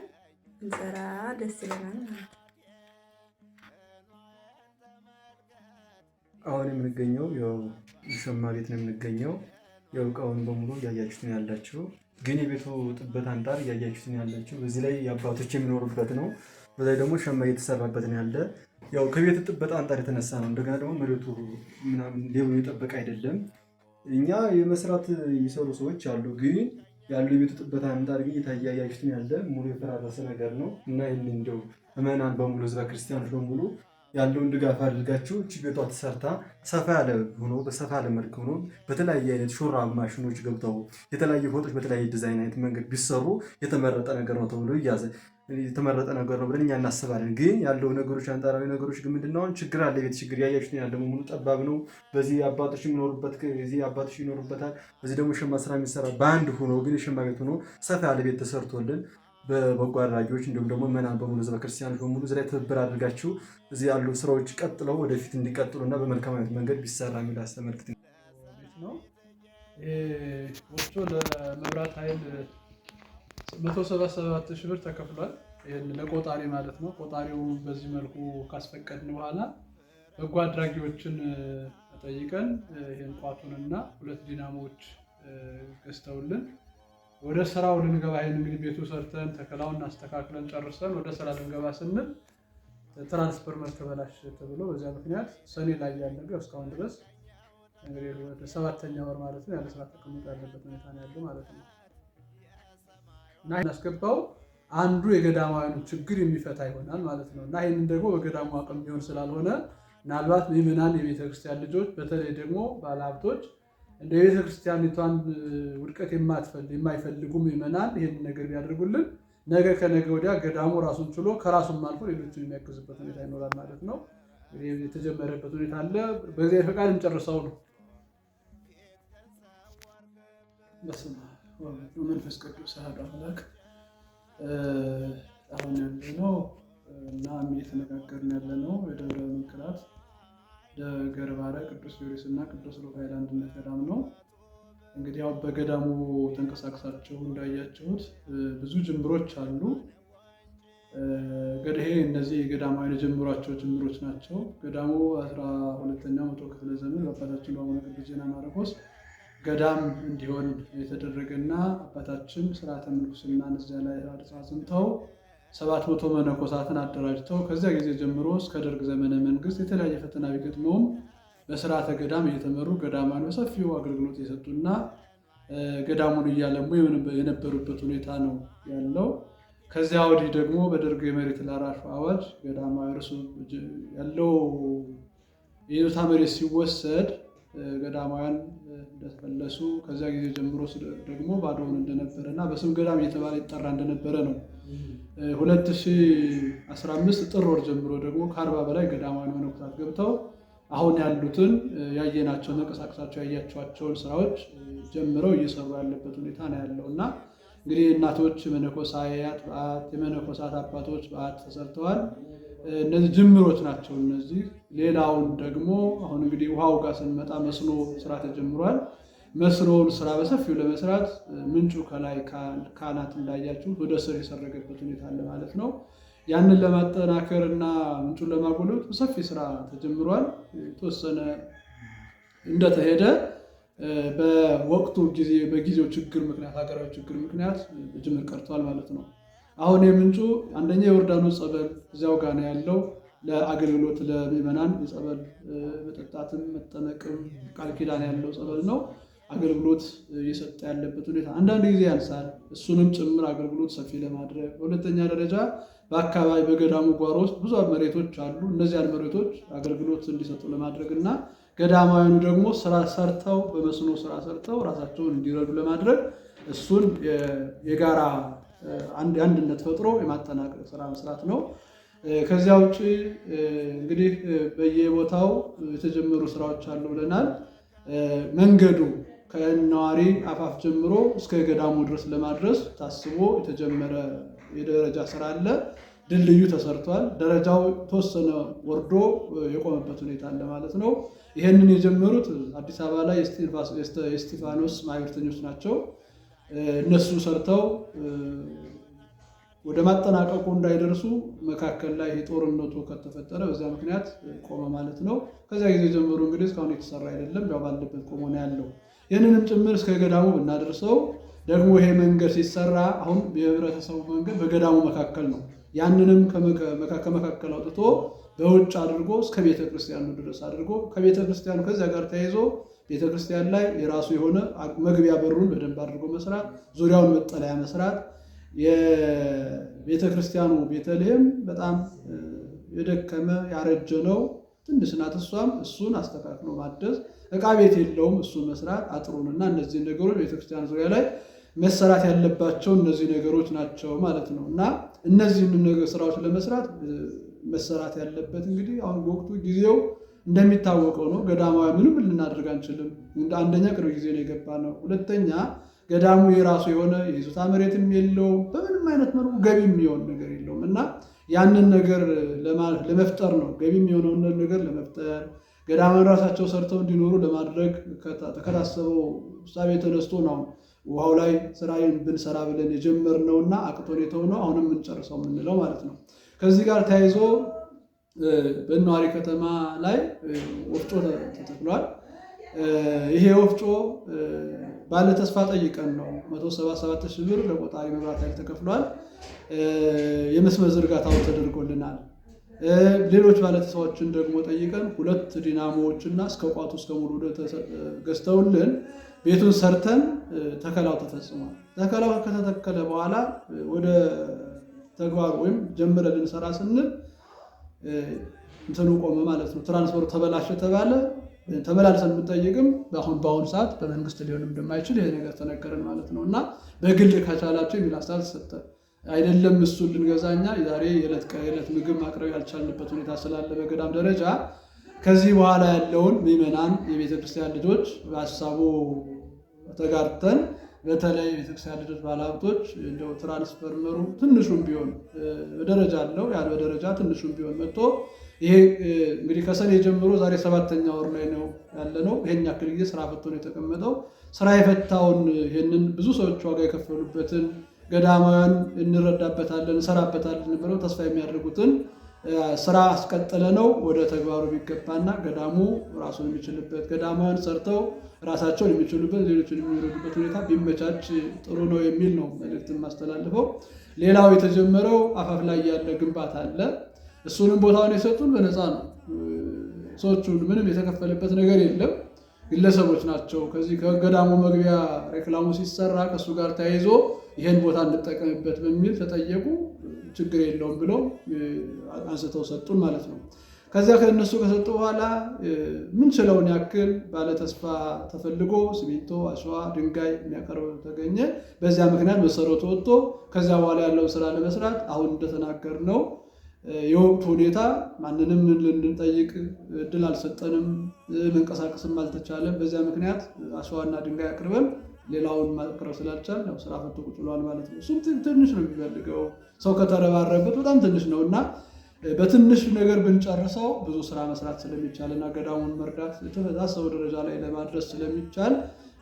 ብንሰራ ደስ ይለናል ማለት ነው። አሁን የምንገኘው ያው ሸማ ቤት ነው የምንገኘው። ያው እቃውን በሙሉ እያያችሁት ነው ያላችሁ። ግን የቤቱ ጥበት አንጻር እያያችሁት ነው ያላችሁ። በዚህ ላይ የአባቶች የሚኖሩበት ነው። በላይ ደግሞ ሸማ እየተሰራበት ነው ያለ። ያው ከቤቱ ጥበት አንጻር የተነሳ ነው። እንደገና ደግሞ መሬቱ ምናምን ሌብሉ የጠበቀ አይደለም። እኛ የመስራት የሚሰሩ ሰዎች አሉ። ግን ያለው የቤቱ ጥበት አንጻር ግን እያያችሁት ነው ያለ፣ ሙሉ የፈራረሰ ነገር ነው። እና ይህን እንደው ምዕመናን በሙሉ፣ ህዝበ ክርስቲያኖች በሙሉ ያለውን ድጋፍ አድርጋችሁ እቺ ቤቷ ተሰርታ ሰፋ ያለ ሆኖ፣ በሰፋ ያለ መልክ ሆኖ፣ በተለያየ አይነት ሹራብ ማሽኖች ገብተው፣ የተለያዩ ፎጦች በተለያየ ዲዛይን አይነት መንገድ ቢሰሩ የተመረጠ ነገር ነው ተብሎ ይያዘ የተመረጠ ነገር ነው ብለን እኛ እናስባለን። ግን ያለው ነገሮች አንጻራዊ ነገሮች ግን ምንድን ነው፣ አሁን ችግር አለ። የቤት ችግር ያያችሁት ያለ ሙሉ ጠባብ ነው። በዚህ አባቶች የሚኖሩበት፣ እዚህ አባቶች ይኖሩበታል። በዚህ ደግሞ ሸማ ስራ የሚሰራ በአንድ ሆኖ፣ ግን የሸማ ቤት ሆኖ ሰፋ ያለ ቤት ተሰርቶልን በበጎ አድራጊዎች እንዲሁም ደግሞ ምዕመናን በሙሉ፣ ህዝበ ክርስቲያኖች በሙሉ እዚህ ላይ ትብብር አድርጋችሁ እዚህ ያሉ ስራዎች ቀጥለው ወደፊት እንዲቀጥሉ እና በመልካም አይነት መንገድ ቢሰራ የሚል አስተመልክት ቤት ነው። ይሄ ወፍጮ ለመብራት ኃይል 177 ሺህ ብር ተከፍሏል። ይህን ለቆጣሪ ማለት ነው። ቆጣሪው በዚህ መልኩ ካስፈቀድን በኋላ በጎ አድራጊዎችን ጠይቀን ይህን ቋቱንና ሁለት ዲናሞዎች ገዝተውልን ወደ ስራው ልንገባ፣ ይህን እንግዲህ ቤቱ ሰርተን ተከላውን አስተካክለን ጨርሰን ወደ ስራ ልንገባ ስንል ትራንስፎርመር ተበላሽ ተብሎ በዚያ ምክንያት ሰኔ ላይ ያለ እስካሁን ድረስ እንግዲህ ወደ ሰባተኛ ወር ማለት ነው ያለ ስራ ተቀምጦ ያለበት ሁኔታ ነው ያለው ማለት ነው። እና እናስገባው አንዱ የገዳማውያኑ ችግር የሚፈታ ይሆናል ማለት ነው። እና ይህንን ደግሞ በገዳሙ አቅም ቢሆን ስላልሆነ ምናልባት ምዕመናን፣ የቤተክርስቲያን ልጆች፣ በተለይ ደግሞ ባለሀብቶች፣ እንደ የቤተክርስቲያኒቷን ውድቀት የማይፈልጉ ምዕመናን ይህንን ነገር ቢያደርጉልን ነገ ከነገ ወዲያ ገዳሙ ራሱን ችሎ ከራሱም አልፎ ሌሎችን የሚያግዝበት ሁኔታ ይኖራል ማለት ነው። የተጀመረበት ሁኔታ አለ። በእግዚአብሔር ፈቃድ እንጨርሰው ነው። በስመ አብ ወወልድ ወመንፈስ ቅዱስ አሐዱ አምላክ። አሁን ያለነው እና እየተነጋገርን ያለነው የደብረ መንክራት ገርባረ ቅዱስ ጊዮርጊስ እና ቅዱስ ሩፋኤል አንድነት ገዳም ነው። እንግዲህ ያው በገዳሙ ተንቀሳቅሳችሁ እንዳያችሁት ብዙ ጅምሮች አሉ። እንግዲህ እነዚህ ገዳማውያን የጀመሯቸው ጅምሮች ናቸው። ገዳሙ 12ኛው መቶ ክፍለ ዘመን በአባታችን በአቡነ ቅዱስ ዜና ማርቆስ ገዳም እንዲሆን የተደረገና አባታችን ስርዓተ ምንኩስናን እዚያ ላይ አጽንተው 700 መነኮሳትን አደራጅተው ከዚያ ጊዜ ጀምሮ እስከ ደርግ ዘመነ መንግስት የተለያየ ፈተና ቢገጥመውም በስርዓተ ገዳም እየተመሩ ገዳማን በሰፊው አገልግሎት የሰጡና ገዳሙን እያለሙ የነበሩበት ሁኔታ ነው ያለው። ከዚያ ወዲህ ደግሞ በደርግ የመሬት ላራሹ አዋጅ ገዳማዊ እርሱ ያለው የይዞታ መሬት ሲወሰድ ገዳማውያን እንደተፈለሱ ከዚያ ጊዜ ጀምሮ ደግሞ ባዶውን እንደነበረ እና በስም ገዳም እየተባለ ይጠራ እንደነበረ ነው። 2015 ጥር ወር ጀምሮ ደግሞ ከ40 በላይ ገዳማውያን መነኮሳት ገብተው አሁን ያሉትን ያየናቸው መንቀሳቀሳቸው ያያቸዋቸውን ስራዎች ጀምረው እየሰሩ ያለበት ሁኔታ ነው ያለው እና እንግዲህ እናቶች መነኮሳያት በዓት፣ የመነኮሳት አባቶች በዓት ተሰርተዋል። እነዚህ ጅምሮች ናቸው። እነዚህ ሌላውን ደግሞ አሁን እንግዲህ ውሃው ጋር ስንመጣ መስኖ ስራ ተጀምሯል። መስኖውን ስራ በሰፊው ለመስራት ምንጩ ከላይ ካናት እንዳያችሁ ወደ ስር የሰረገበት ሁኔታ አለ ማለት ነው። ያንን ለማጠናከር እና ምንጩን ለማጎልበት ሰፊ ስራ ተጀምሯል። የተወሰነ እንደተሄደ በወቅቱ ጊዜ በጊዜው ችግር ምክንያት ሀገራዊ ችግር ምክንያት ጅምር ቀርቷል ማለት ነው። አሁን የምንጩ አንደኛ የዮርዳኖስ ጸበል እዚያው ጋር ነው ያለው። ለአገልግሎት ለምዕመናን የጸበል መጠጣትም መጠመቅም ቃል ኪዳን ያለው ጸበል ነው። አገልግሎት እየሰጠ ያለበት ሁኔታ አንዳንድ ጊዜ ያንሳል። እሱንም ጭምር አገልግሎት ሰፊ ለማድረግ በሁለተኛ ደረጃ በአካባቢ በገዳሙ ጓሮ ውስጥ ብዙ መሬቶች አሉ። እነዚያን መሬቶች አገልግሎት እንዲሰጡ ለማድረግ እና ገዳማውያኑ ደግሞ ስራ ሰርተው በመስኖ ስራ ሰርተው ራሳቸውን እንዲረዱ ለማድረግ እሱን የጋራ አንድነት ፈጥሮ የማጠናቀቅ ስራ መስራት ነው። ከዚያ ውጭ እንግዲህ በየቦታው የተጀመሩ ስራዎች አሉ ብለናል። መንገዱ ከነዋሪ አፋፍ ጀምሮ እስከ ገዳሙ ድረስ ለማድረስ ታስቦ የተጀመረ የደረጃ ስራ አለ። ድልድዩ ተሰርቷል። ደረጃው ተወሰነ ወርዶ የቆመበት ሁኔታ አለ ማለት ነው። ይህንን የጀመሩት አዲስ አበባ ላይ የእስጢፋኖስ ማህበርተኞች ናቸው። እነሱ ሰርተው ወደ ማጠናቀቁ እንዳይደርሱ መካከል ላይ ጦርነቱ ከተፈጠረ በዚያ ምክንያት ቆመ ማለት ነው። ከዚያ ጊዜ ጀምሮ እንግዲህ እስካሁን የተሰራ አይደለም፣ ያው ባለበት ቆሞ ነው ያለው። ይህንንም ጭምር እስከ ገዳሙ ብናደርሰው ደግሞ ይሄ መንገድ ሲሰራ አሁን የህብረተሰቡ መንገድ በገዳሙ መካከል ነው። ያንንም ከመካከል አውጥቶ በውጭ አድርጎ እስከ ቤተ ክርስቲያኑ ድረስ አድርጎ ከቤተ ክርስቲያኑ ከዚያ ጋር ተያይዞ ቤተ ክርስቲያን ላይ የራሱ የሆነ መግቢያ በሩን በደንብ አድርጎ መስራት፣ ዙሪያውን መጠለያ መስራት። የቤተ ክርስቲያኑ ቤተልሔም በጣም የደከመ ያረጀ ነው። ትንሽ ናት እሷም፣ እሱን አስተካክሎ ማደስ። ዕቃ ቤት የለውም፣ እሱን መስራት፣ አጥሩን እና እነዚህን ነገሮች ቤተክርስቲያን ዙሪያ ላይ መሰራት ያለባቸው እነዚህ ነገሮች ናቸው ማለት ነው። እና እነዚህን ስራዎች ለመስራት መሰራት ያለበት እንግዲህ አሁን ወቅቱ ጊዜው እንደሚታወቀው ነው። ገዳማዊ ምንም ልናደርግ አንችልም። አንደኛ ቅርብ ጊዜ ነው የገባ ነው። ሁለተኛ ገዳሙ የራሱ የሆነ የይዞታ መሬትም የለውም። በምንም አይነት መልኩ ገቢ የሚሆን ነገር የለውም እና ያንን ነገር ለመፍጠር ነው ገቢ የሚሆነውን ነገር ለመፍጠር ገዳማን ራሳቸው ሰርተው እንዲኖሩ ለማድረግ ከታሰበው እሳቤ ተነስቶ ነው ውሃው ላይ ስራዬን ብንሰራ ብለን የጀመርነውና አቅቶን የተውነው አሁንም የምንጨርሰው የምንለው ማለት ነው። ከዚህ ጋር ተያይዞ በነዋሪ ከተማ ላይ ወፍጮ ተተክሏል። ይሄ ወፍጮ ባለ ተስፋ ጠይቀን ነው 177 ሺህ ብር ለቆጣሪ መብራት ኃይል ተከፍሏል። የመስመር ዝርጋታው ተደርጎልናል። ሌሎች ባለተስፋዎችን ደግሞ ጠይቀን 2 ዲናሞዎች እና እስከ ቋቱ እስከ ሙሉ ገዝተውልን ቤቱን ሰርተን ተከላው ተፈጽሟል። ተከላው ከተተከለ በኋላ ወደ ተግባሩ ወይም ጀምረን ልንሰራ ስንል እንትኑ ቆመ ማለት ነው። ትራንስፈሩ ተበላሸ ተባለ። ተመላልሰን የምንጠይቅም በአሁኑ ሰዓት በመንግስት ሊሆንም እንደማይችል ይሄ ነገር ተነገረን ማለት ነው። እና በግል ከቻላቸው የሚል ሀሳብ ተሰጠ። አይደለም እሱን ልንገዛኛ ዛሬ የዕለት ምግብ ማቅረብ ያልቻልንበት ሁኔታ ስላለ በገዳም ደረጃ ከዚህ በኋላ ያለውን ምዕመናን የቤተክርስቲያን ልጆች በሀሳቡ ተጋርተን በተለይ የቤተክርስቲያን ልጆች ባለሀብቶች እንደው ትራንስፈርመሩ ትንሹም ቢሆን በደረጃ አለው ያን በደረጃ ትንሹም ቢሆን መጥቶ ይሄ እንግዲህ ከሰኔ ጀምሮ ዛሬ 7ኛ ወር ላይ ነው ያለነው። ይሄን ያክል ጊዜ ስራ ፈቶ ነው የተቀመጠው። ስራ የፈታውን ይሄንን ብዙ ሰዎች ዋጋ የከፈሉበትን ገዳማውያን እንረዳበታለን እንሰራበታለን ብለው ተስፋ የሚያደርጉትን ስራ አስቀጥለ ነው ወደ ተግባሩ ቢገባና ገዳሙ ራሱን የሚችልበት፣ ገዳማውያን ሰርተው ራሳቸውን የሚችሉበት፣ ሌሎችን የሚረዱበት ሁኔታ ቢመቻች ጥሩ ነው የሚል ነው መልእክት የማስተላልፈው። ሌላው የተጀመረው አፋፍ ላይ ያለ ግንባታ አለ። እሱንም ቦታውን የሰጡን በነፃ ነው። ሰዎቹን ምንም የተከፈለበት ነገር የለም። ግለሰቦች ናቸው። ከዚህ ከገዳሙ መግቢያ ሬክላሙ ሲሰራ ከእሱ ጋር ተያይዞ ይሄን ቦታ እንጠቀምበት በሚል ተጠየቁ። ችግር የለውም ብለው አንስተው ሰጡን ማለት ነው። ከዚያ ከእነሱ ከሰጡ በኋላ ምንችለውን ያክል ባለተስፋ ተፈልጎ ሲሚንቶ፣ አሸዋ፣ ድንጋይ የሚያቀርብ ተገኘ። በዚያ ምክንያት መሰረቱ ወጥቶ ከዚያ በኋላ ያለውን ስራ ለመስራት አሁን እንደተናገርነው የወቅቱ ሁኔታ ማንንም ልንጠይቅ እድል አልሰጠንም፣ መንቀሳቀስም አልተቻለም። በዚያ ምክንያት አሸዋና ድንጋይ አቅርበን ሌላውን ማቅረብ ስላልቻል ያው ስራ ፈቶ ቁጭ ብሏል ማለት ነው። እሱም ትንሽ ነው የሚፈልገው፣ ሰው ከተረባረበት በጣም ትንሽ ነው እና በትንሽ ነገር ብንጨርሰው ብዙ ስራ መስራት ስለሚቻል እና ገዳሙን መርዳት የተታሰበው ደረጃ ላይ ለማድረስ ስለሚቻል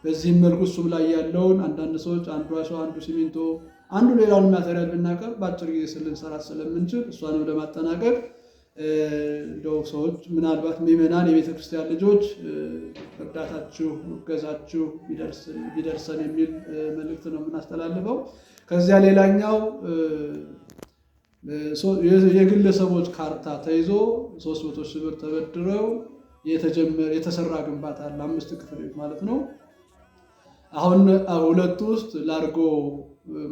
በዚህም መልኩ እሱም ላይ ያለውን አንዳንድ ሰዎች አንዱ አሸዋ፣ አንዱ ሲሚንቶ፣ አንዱ ሌላውን material ብናቀርብ በአጭር ጊዜ ልንሰራት ስለምንችል እሷንም ለማጠናቀቅ እንደው ሰዎች ምናልባት ምዕመናን የቤተክርስቲያን ልጆች እርዳታችሁ እገዛችሁ ቢደርሰን የሚል መልእክት ነው የምናስተላልፈው። ከዚያ ሌላኛው የግለሰቦች ካርታ ተይዞ 300 ሺህ ብር ተበድረው የተሰራ ግንባታ አለ። 5 ክፍል ቤት ማለት ነው። አሁን ሁለቱ ውስጥ ላርጎ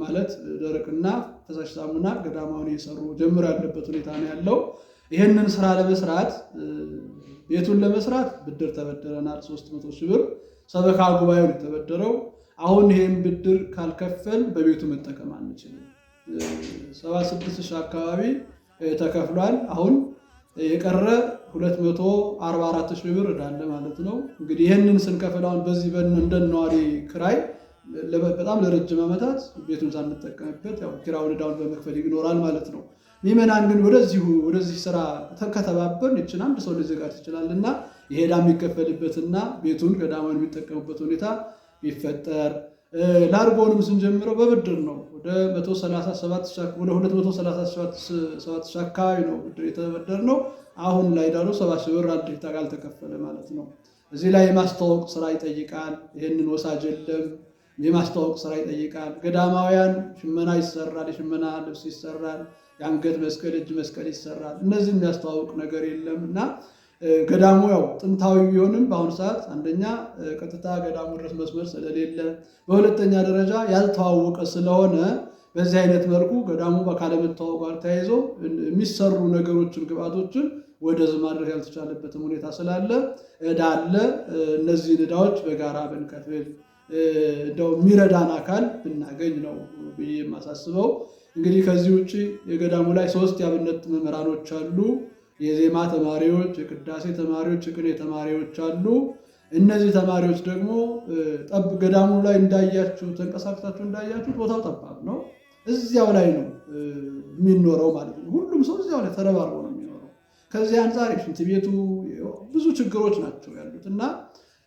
ማለት ደረቅና ፈሳሽ ሳሙና ገዳማውን እየሰሩ ጀምሮ ያለበት ሁኔታ ነው ያለው። ይህንን ስራ ለመስራት ቤቱን ለመስራት ብድር ተበድረናል። 300 ሺህ ብር ሰበካ ጉባኤው የተበደረው። አሁን ይሄን ብድር ካልከፈል በቤቱ መጠቀም አንችልም። 76 ሺህ አካባቢ ተከፍሏል። አሁን የቀረ 244 ሺህ ብር ዕዳ አለ ማለት ነው። እንግዲህ ይህንን ስንከፍል አሁን በዚህ እንደነዋሪ ክራይ በጣም ለረጅም ዓመታት ቤቱን ሳንጠቀምበት ያው ኪራዩን ዕዳውን በመክፈል ይኖራል ማለት ነው። ምዕመናን ግን ወደዚህ ስራ ከተባበርን ይችን አንድ ሰው ሊዘጋጅ ይችላልና ይሄ ዕዳ የሚከፈልበትና ቤቱን ገዳማውን የሚጠቀሙበት ሁኔታ ቢፈጠር። ላርጎንም ስንጀምረው በብድር ነው። ወደ 137 ሺህ አካባቢ ነው ብድር የተበደርነው። አሁን ላይ ዳሩ 70 ሺህ ብር አንድ ሄክታር አልተከፈለ ማለት ነው። እዚህ ላይ የማስተዋወቅ ስራ ይጠይቃል። ይህንን ወሳጅ የለም። የማስተዋወቅ ስራ ይጠይቃል። ገዳማውያን ሽመና ይሰራል፣ የሽመና ልብስ ይሰራል፣ የአንገት መስቀል፣ እጅ መስቀል ይሰራል። እነዚህ የሚያስተዋውቅ ነገር የለም እና ገዳሙ ያው ጥንታዊ ቢሆንም በአሁኑ ሰዓት አንደኛ ቀጥታ ገዳሙ ድረስ መስመር ስለሌለ፣ በሁለተኛ ደረጃ ያልተዋወቀ ስለሆነ በዚህ አይነት መልኩ ገዳሙ ካለመታወቅ ጋር ተያይዞ የሚሰሩ ነገሮችን ግብአቶችን ወደዚህ ማድረግ ያልተቻለበትም ሁኔታ ስላለ ዕዳ አለ። እነዚህን ዕዳዎች በጋራ ብንከፍል እንደው የሚረዳን አካል ብናገኝ ነው ብዬ የማሳስበው። እንግዲህ ከዚህ ውጭ የገዳሙ ላይ 3 የአብነት መምህራኖች አሉ። የዜማ ተማሪዎች፣ የቅዳሴ ተማሪዎች፣ የቅኔ ተማሪዎች አሉ። እነዚህ ተማሪዎች ደግሞ ገዳሙ ላይ እንዳያችሁ ተንቀሳቅሳችሁ እንዳያችሁ ቦታው ጠባብ ነው። እዚያው ላይ ነው የሚኖረው ማለት ነው። ሁሉም ሰው እዚያው ላይ ተረባርቦ ነው የሚኖረው። ከዚህ አንጻር የሽንት ቤቱ ብዙ ችግሮች ናቸው ያሉት እና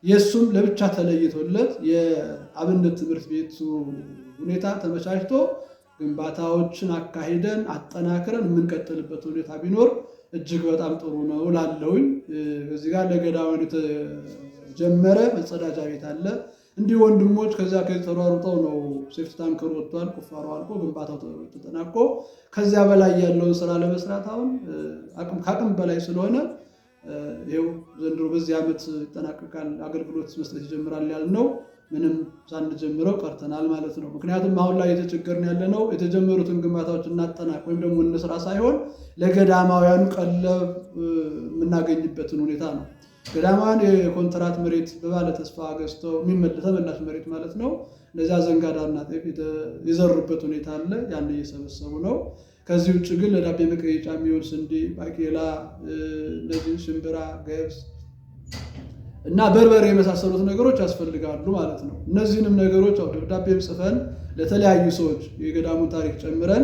የእሱም ለብቻ ተለይቶለት የአብነት ትምህርት ቤቱ ሁኔታ ተመቻችቶ ግንባታዎችን አካሂደን አጠናክረን የምንቀጥልበት ሁኔታ ቢኖር እጅግ በጣም ጥሩ ነው እላለሁኝ። እዚህ ጋር ለገዳማውያን የተጀመረ መጸዳጃ ቤት አለ። እንዲህ ወንድሞች ከዚያ ከዚህ ተሯሩጠው ነው safety tanker ኡ ወጥቷል፣ ቁፋሮ አልቆ ግንባታው ተጠናቆ ከዚያ በላይ ያለውን ስራ ለመስራት አሁን ከአቅም በላይ ስለሆነ ይኸው ዘንድሮ በዚህ ዓመት ይጠናቀቃል፣ አገልግሎት መስጠት ይጀምራል ያልነው ምንም ሳንጀምረው ቀርተናል ማለት ነው። ምክንያቱም አሁን ላይ የተቸገርን ያለነው የተጀመሩትን ግንባታዎች እናጠናቅ ወይም ደግሞ እንስራ ሳይሆን ለገዳማውያኑ ቀለብ የምናገኝበትን ሁኔታ ነው። ገዳማውያን የኮንትራት መሬት በባለ ተስፋ ገዝተው ተመላሽ መሬት ማለት ነው። እነዚያ ዘንጋዳና ጤፍ የዘሩበት ሁኔታ አለ። ያን እየሰበሰቡ ነው። ከዚህ ውጭ ግን ለዳቤ መቀየጫ የሚሆን ስንዴ፣ ባቄላ፣ እነዚህ ሽምብራ፣ ገብስ እና በርበሬ የመሳሰሉት ነገሮች ያስፈልጋሉ ማለት ነው። እነዚህንም ነገሮች ያው ደብዳቤም ጽፈን ለተለያዩ ሰዎች የገዳሙን ታሪክ ጨምረን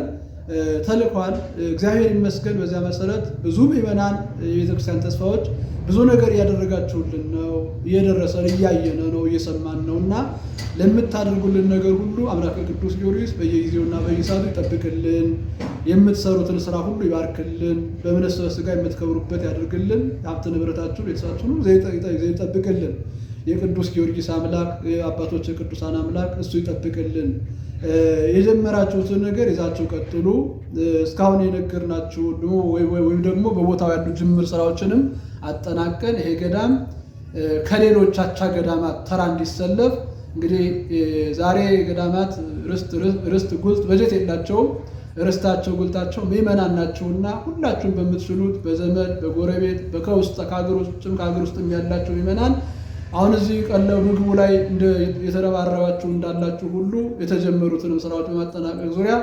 ተልኳል። እግዚአብሔር ይመስገን። በዚያ መሰረት ብዙ ምዕመናን የቤተክርስቲያን ተስፋዎች ብዙ ነገር እያደረጋችሁልን ነው፣ እየደረሰን እያየነ ነው፣ እየሰማን ነው እና ለምታደርጉልን ነገር ሁሉ አምላከ ቅዱስ ጊዮርጊስ በየጊዜውና በየሰዓቱ ይጠብቅልን፣ የምትሰሩትን ስራ ሁሉ ይባርክልን። በእምነት ስጋ የምትከብሩበት ያድርግልን። ሀብት ንብረታችሁ ቤተሰባችሁን ይጠብቅልን። የቅዱስ ጊዮርጊስ አምላክ፣ የአባቶች የቅዱሳን አምላክ እሱ ይጠብቅልን። የጀመራችሁትን ነገር ይዛችሁ ቀጥሉ። እስካሁን የነገርናችሁ ወይም ደግሞ በቦታው ያሉ ጅምር ስራዎችንም አጠናቀን ይሄ ገዳም ከሌሎች አቻ ገዳማት ተራ እንዲሰለፍ፣ እንግዲህ ዛሬ ገዳማት ርስት ጉልት በጀት የላቸውም። ርስታቸው ጉልታቸው ምዕመናን ናቸውና ሁላችሁም በምትችሉት በዘመድ፣ በጎረቤት፣ በከውስጥ ከሀገር ውጭም ከሀገር ውስጥም ያላችሁ ምዕመናን፣ አሁን እዚህ ቀለው ምግቡ ላይ የተረባረባችሁ እንዳላችሁ ሁሉ የተጀመሩትንም ስራዎች በማጠናቀቅ ዙሪያ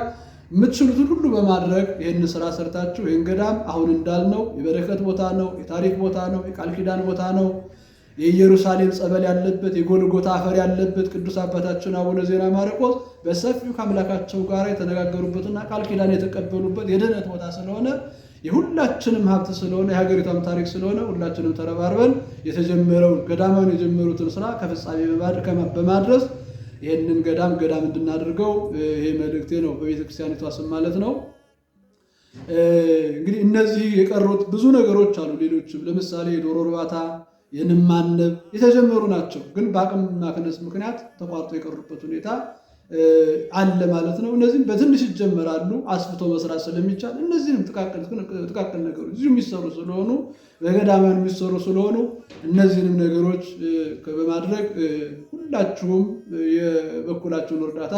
የምትችሉትን ሁሉ በማድረግ ይህን ስራ ሰርታችሁ ይህን ገዳም አሁን እንዳልነው የበረከት ቦታ ነው፣ የታሪክ ቦታ ነው፣ የቃል ኪዳን ቦታ ነው። የኢየሩሳሌም ጸበል ያለበት፣ የጎልጎታ አፈር ያለበት፣ ቅዱስ አባታችን አቡነ ዜና ማርቆስ በሰፊው ከአምላካቸው ጋር የተነጋገሩበትና ቃል ኪዳን የተቀበሉበት የድኅነት ቦታ ስለሆነ፣ የሁላችንም ሀብት ስለሆነ፣ የሀገሪቷም ታሪክ ስለሆነ፣ ሁላችንም ተረባርበን የተጀመረውን ገዳማውን የጀመሩትን ስራ ከፍጻሜ በማድረስ ይህንን ገዳም ገዳም እንድናደርገው ይሄ መልእክቴ ነው፣ በቤተክርስቲያኒቷ ስም ማለት ነው። እንግዲህ እነዚህ የቀሩት ብዙ ነገሮች አሉ። ሌሎችም ለምሳሌ የዶሮ እርባታ፣ የንብ ማነብ የተጀመሩ ናቸው፣ ግን በአቅም ማነስ ምክንያት ተቋርጦ የቀሩበት ሁኔታ አለ ማለት ነው። እነዚህም በትንሽ ይጀመራሉ፣ አስፍቶ መስራት ስለሚቻል እነዚህንም ጥቃቅን ነገሮች እዚሁ የሚሰሩ ስለሆኑ፣ በገዳማውያን የሚሰሩ ስለሆኑ፣ እነዚህንም ነገሮች በማድረግ ሁላችሁም የበኩላችሁን እርዳታ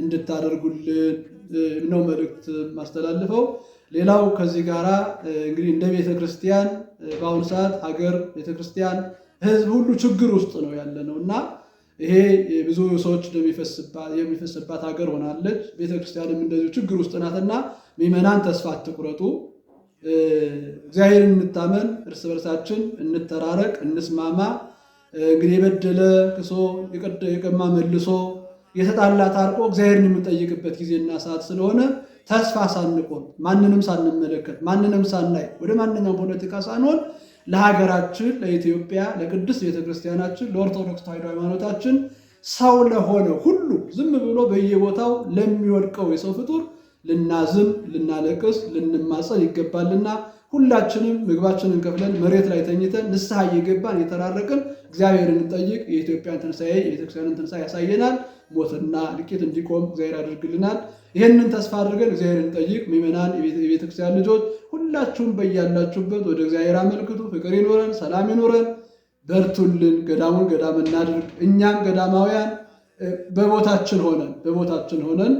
እንድታደርጉልን ነው መልእክት ማስተላልፈው። ሌላው ከዚህ ጋራ እንግዲህ እንደ ቤተ ክርስቲያን በአሁኑ ሰዓት ሀገር፣ ቤተክርስቲያን፣ ሕዝብ ሁሉ ችግር ውስጥ ነው ያለ ነው እና ይሄ ብዙ ሰዎች የሚፈስባት ሀገር ሆናለች። ቤተክርስቲያንም እንደዚሁ ችግር ውስጥ ናትና ምዕመናን ተስፋ አትቁረጡ። እግዚአብሔርን እንታመን፣ እርስ በርሳችን እንተራረቅ፣ እንስማማ። እንግዲህ የበደለ ክሶ፣ የቀማ መልሶ፣ የተጣላ ታርቆ እግዚአብሔርን የምንጠይቅበት ጊዜና ሰዓት ስለሆነ ተስፋ ሳንቆርጥ፣ ማንንም ሳንመለከት፣ ማንንም ሳናይ፣ ወደ ማንኛውም ፖለቲካ ሳንሆን ለሀገራችን ለኢትዮጵያ፣ ለቅድስት ቤተክርስቲያናችን፣ ለኦርቶዶክስ ተዋሕዶ ሃይማኖታችን፣ ሰው ለሆነ ሁሉ፣ ዝም ብሎ በየቦታው ለሚወድቀው የሰው ፍጡር ልናዝን፣ ልናለቅስ፣ ልንማጸን ይገባልና ሁላችንም ምግባችንን ከፍለን መሬት ላይ ተኝተን ንስሐ እየገባን እየተራረቅን እግዚአብሔርን እንጠይቅ። የኢትዮጵያን ትንሣኤ፣ የቤተክርስቲያንን ትንሣኤ ያሳየናል። ሞትና እልቂት እንዲቆም እግዚአብሔር ያደርግልናል። ይህንን ተስፋ አድርገን እግዚአብሔርን እንጠይቅ። ምዕመናን፣ የቤተክርስቲያን ልጆች ሁላችሁም በያላችሁበት ወደ እግዚአብሔር አመልክቱ። ፍቅር ይኑረን፣ ሰላም ይኑረን። በርቱልን። ገዳሙን ገዳም እናድርግ። እኛም ገዳማውያን በቦታችን ሆነን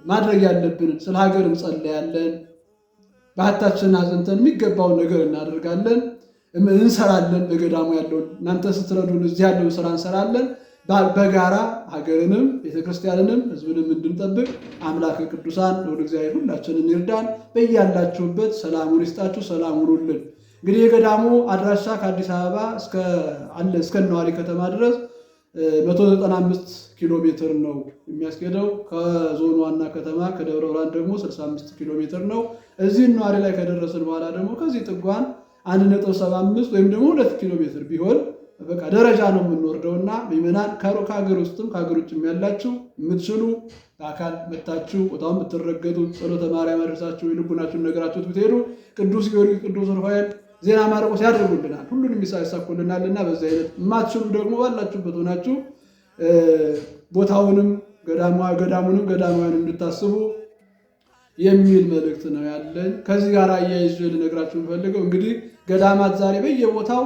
ማድረግ ያለብንን ስለ ሀገር እንጸለያለን። ባህታችንን አጽንተን የሚገባውን ነገር እናደርጋለን፣ እንሰራለን። በገዳሙ ያለውን እናንተ ስትረዱን እዚህ ያለውን ስራ እንሰራለን። በጋራ ሀገርንም ቤተክርስቲያንንም ሕዝብንም እንድንጠብቅ አምላከ ቅዱሳን ልዑል እግዚአብሔር ሁላችንን ይርዳን። በያላችሁበት ሰላሙን ይስጣችሁ፣ ሰላም ሁኑልን። እንግዲህ የገዳሙ አድራሻ ከአዲስ አበባ እስከ ነዋሪ ከተማ ድረስ 195 ኪሎ ሜትር ነው የሚያስኬደው። ከዞኑ ዋና ከተማ ከደብረ ብርሃን ደግሞ 65 ኪሎ ሜትር ነው። እዚህ ነዋሪ ላይ ከደረስን በኋላ ደግሞ ከዚህ ጥጓን 1.75 ወይም ደግሞ 2 ኪሎ ሜትር ቢሆን በቃ ደረጃ ነው የምንወርደው እና ምዕመናን ከሀገር ውስጥም ከሀገር ውጭም ያላችሁ የምትችሉ በአካል መታችሁ ቦታውን ብትረገጡ፣ ጸሎተ ማርያም አደርሳችሁ የልቡናችሁን ነገራችሁት ብትሄዱ ቅዱስ ጊዮርጊስ፣ ቅዱስ ሩፋኤል፣ ዜና ማርቆስ ያደርጉልናል፣ ሁሉንም ይሳኩልናል እና በዚህ አይነት የማትችሉ ደግሞ ባላችሁበት ሆናችሁ ቦታውንም ገዳሙንም ገዳማውያን እንድታስቡ የሚል መልእክት ነው ያለኝ። ከዚህ ጋር አያይዤ ልነግራችሁ የምፈልገው እንግዲህ ገዳማት ዛሬ በየቦታው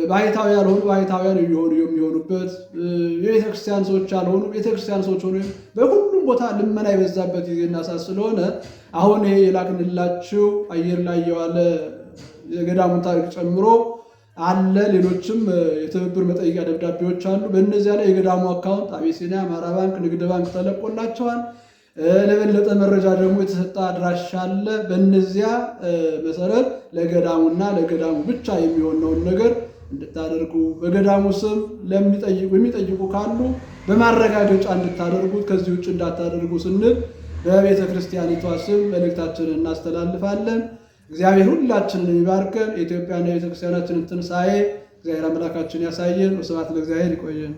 ባህታዊ ያልሆኑ ባህታውያን የሚሆኑበት፣ የቤተክርስቲያን ሰዎች ያልሆኑ ቤተክርስቲያን ሰዎች ሆኑ፣ በሁሉም ቦታ ልመና የበዛበት ጊዜና ሰዓት ስለሆነ አሁን ይሄ የላክንላችሁ አየር ላይ የዋለ የገዳሙን ታሪክ ጨምሮ አለ። ሌሎችም የትብብር መጠየቂያ ደብዳቤዎች አሉ። በእነዚያ ላይ የገዳሙ አካውንት አቢሲኒያ፣ አማራ ባንክ፣ ንግድ ባንክ ተለቆላቸዋል። ለበለጠ መረጃ ደግሞ የተሰጠ አድራሻ አለ። በእነዚያ መሰረት ለገዳሙና ለገዳሙ ብቻ የሚሆነውን ነገር እንድታደርጉ፣ በገዳሙ ስም የሚጠይቁ ካሉ በማረጋገጫ እንድታደርጉት፣ ከዚህ ውጭ እንዳታደርጉ ስንል በቤተ ክርስቲያኒቷ ስም መልእክታችንን እናስተላልፋለን። እግዚአብሔር ሁላችንን ይባርከን። የኢትዮጵያና የቤተ ክርስቲያናችንን ትንሣኤ እግዚአብሔር አምላካችን ያሳየን። ወስብሐት ለእግዚአብሔር። ይቆየን።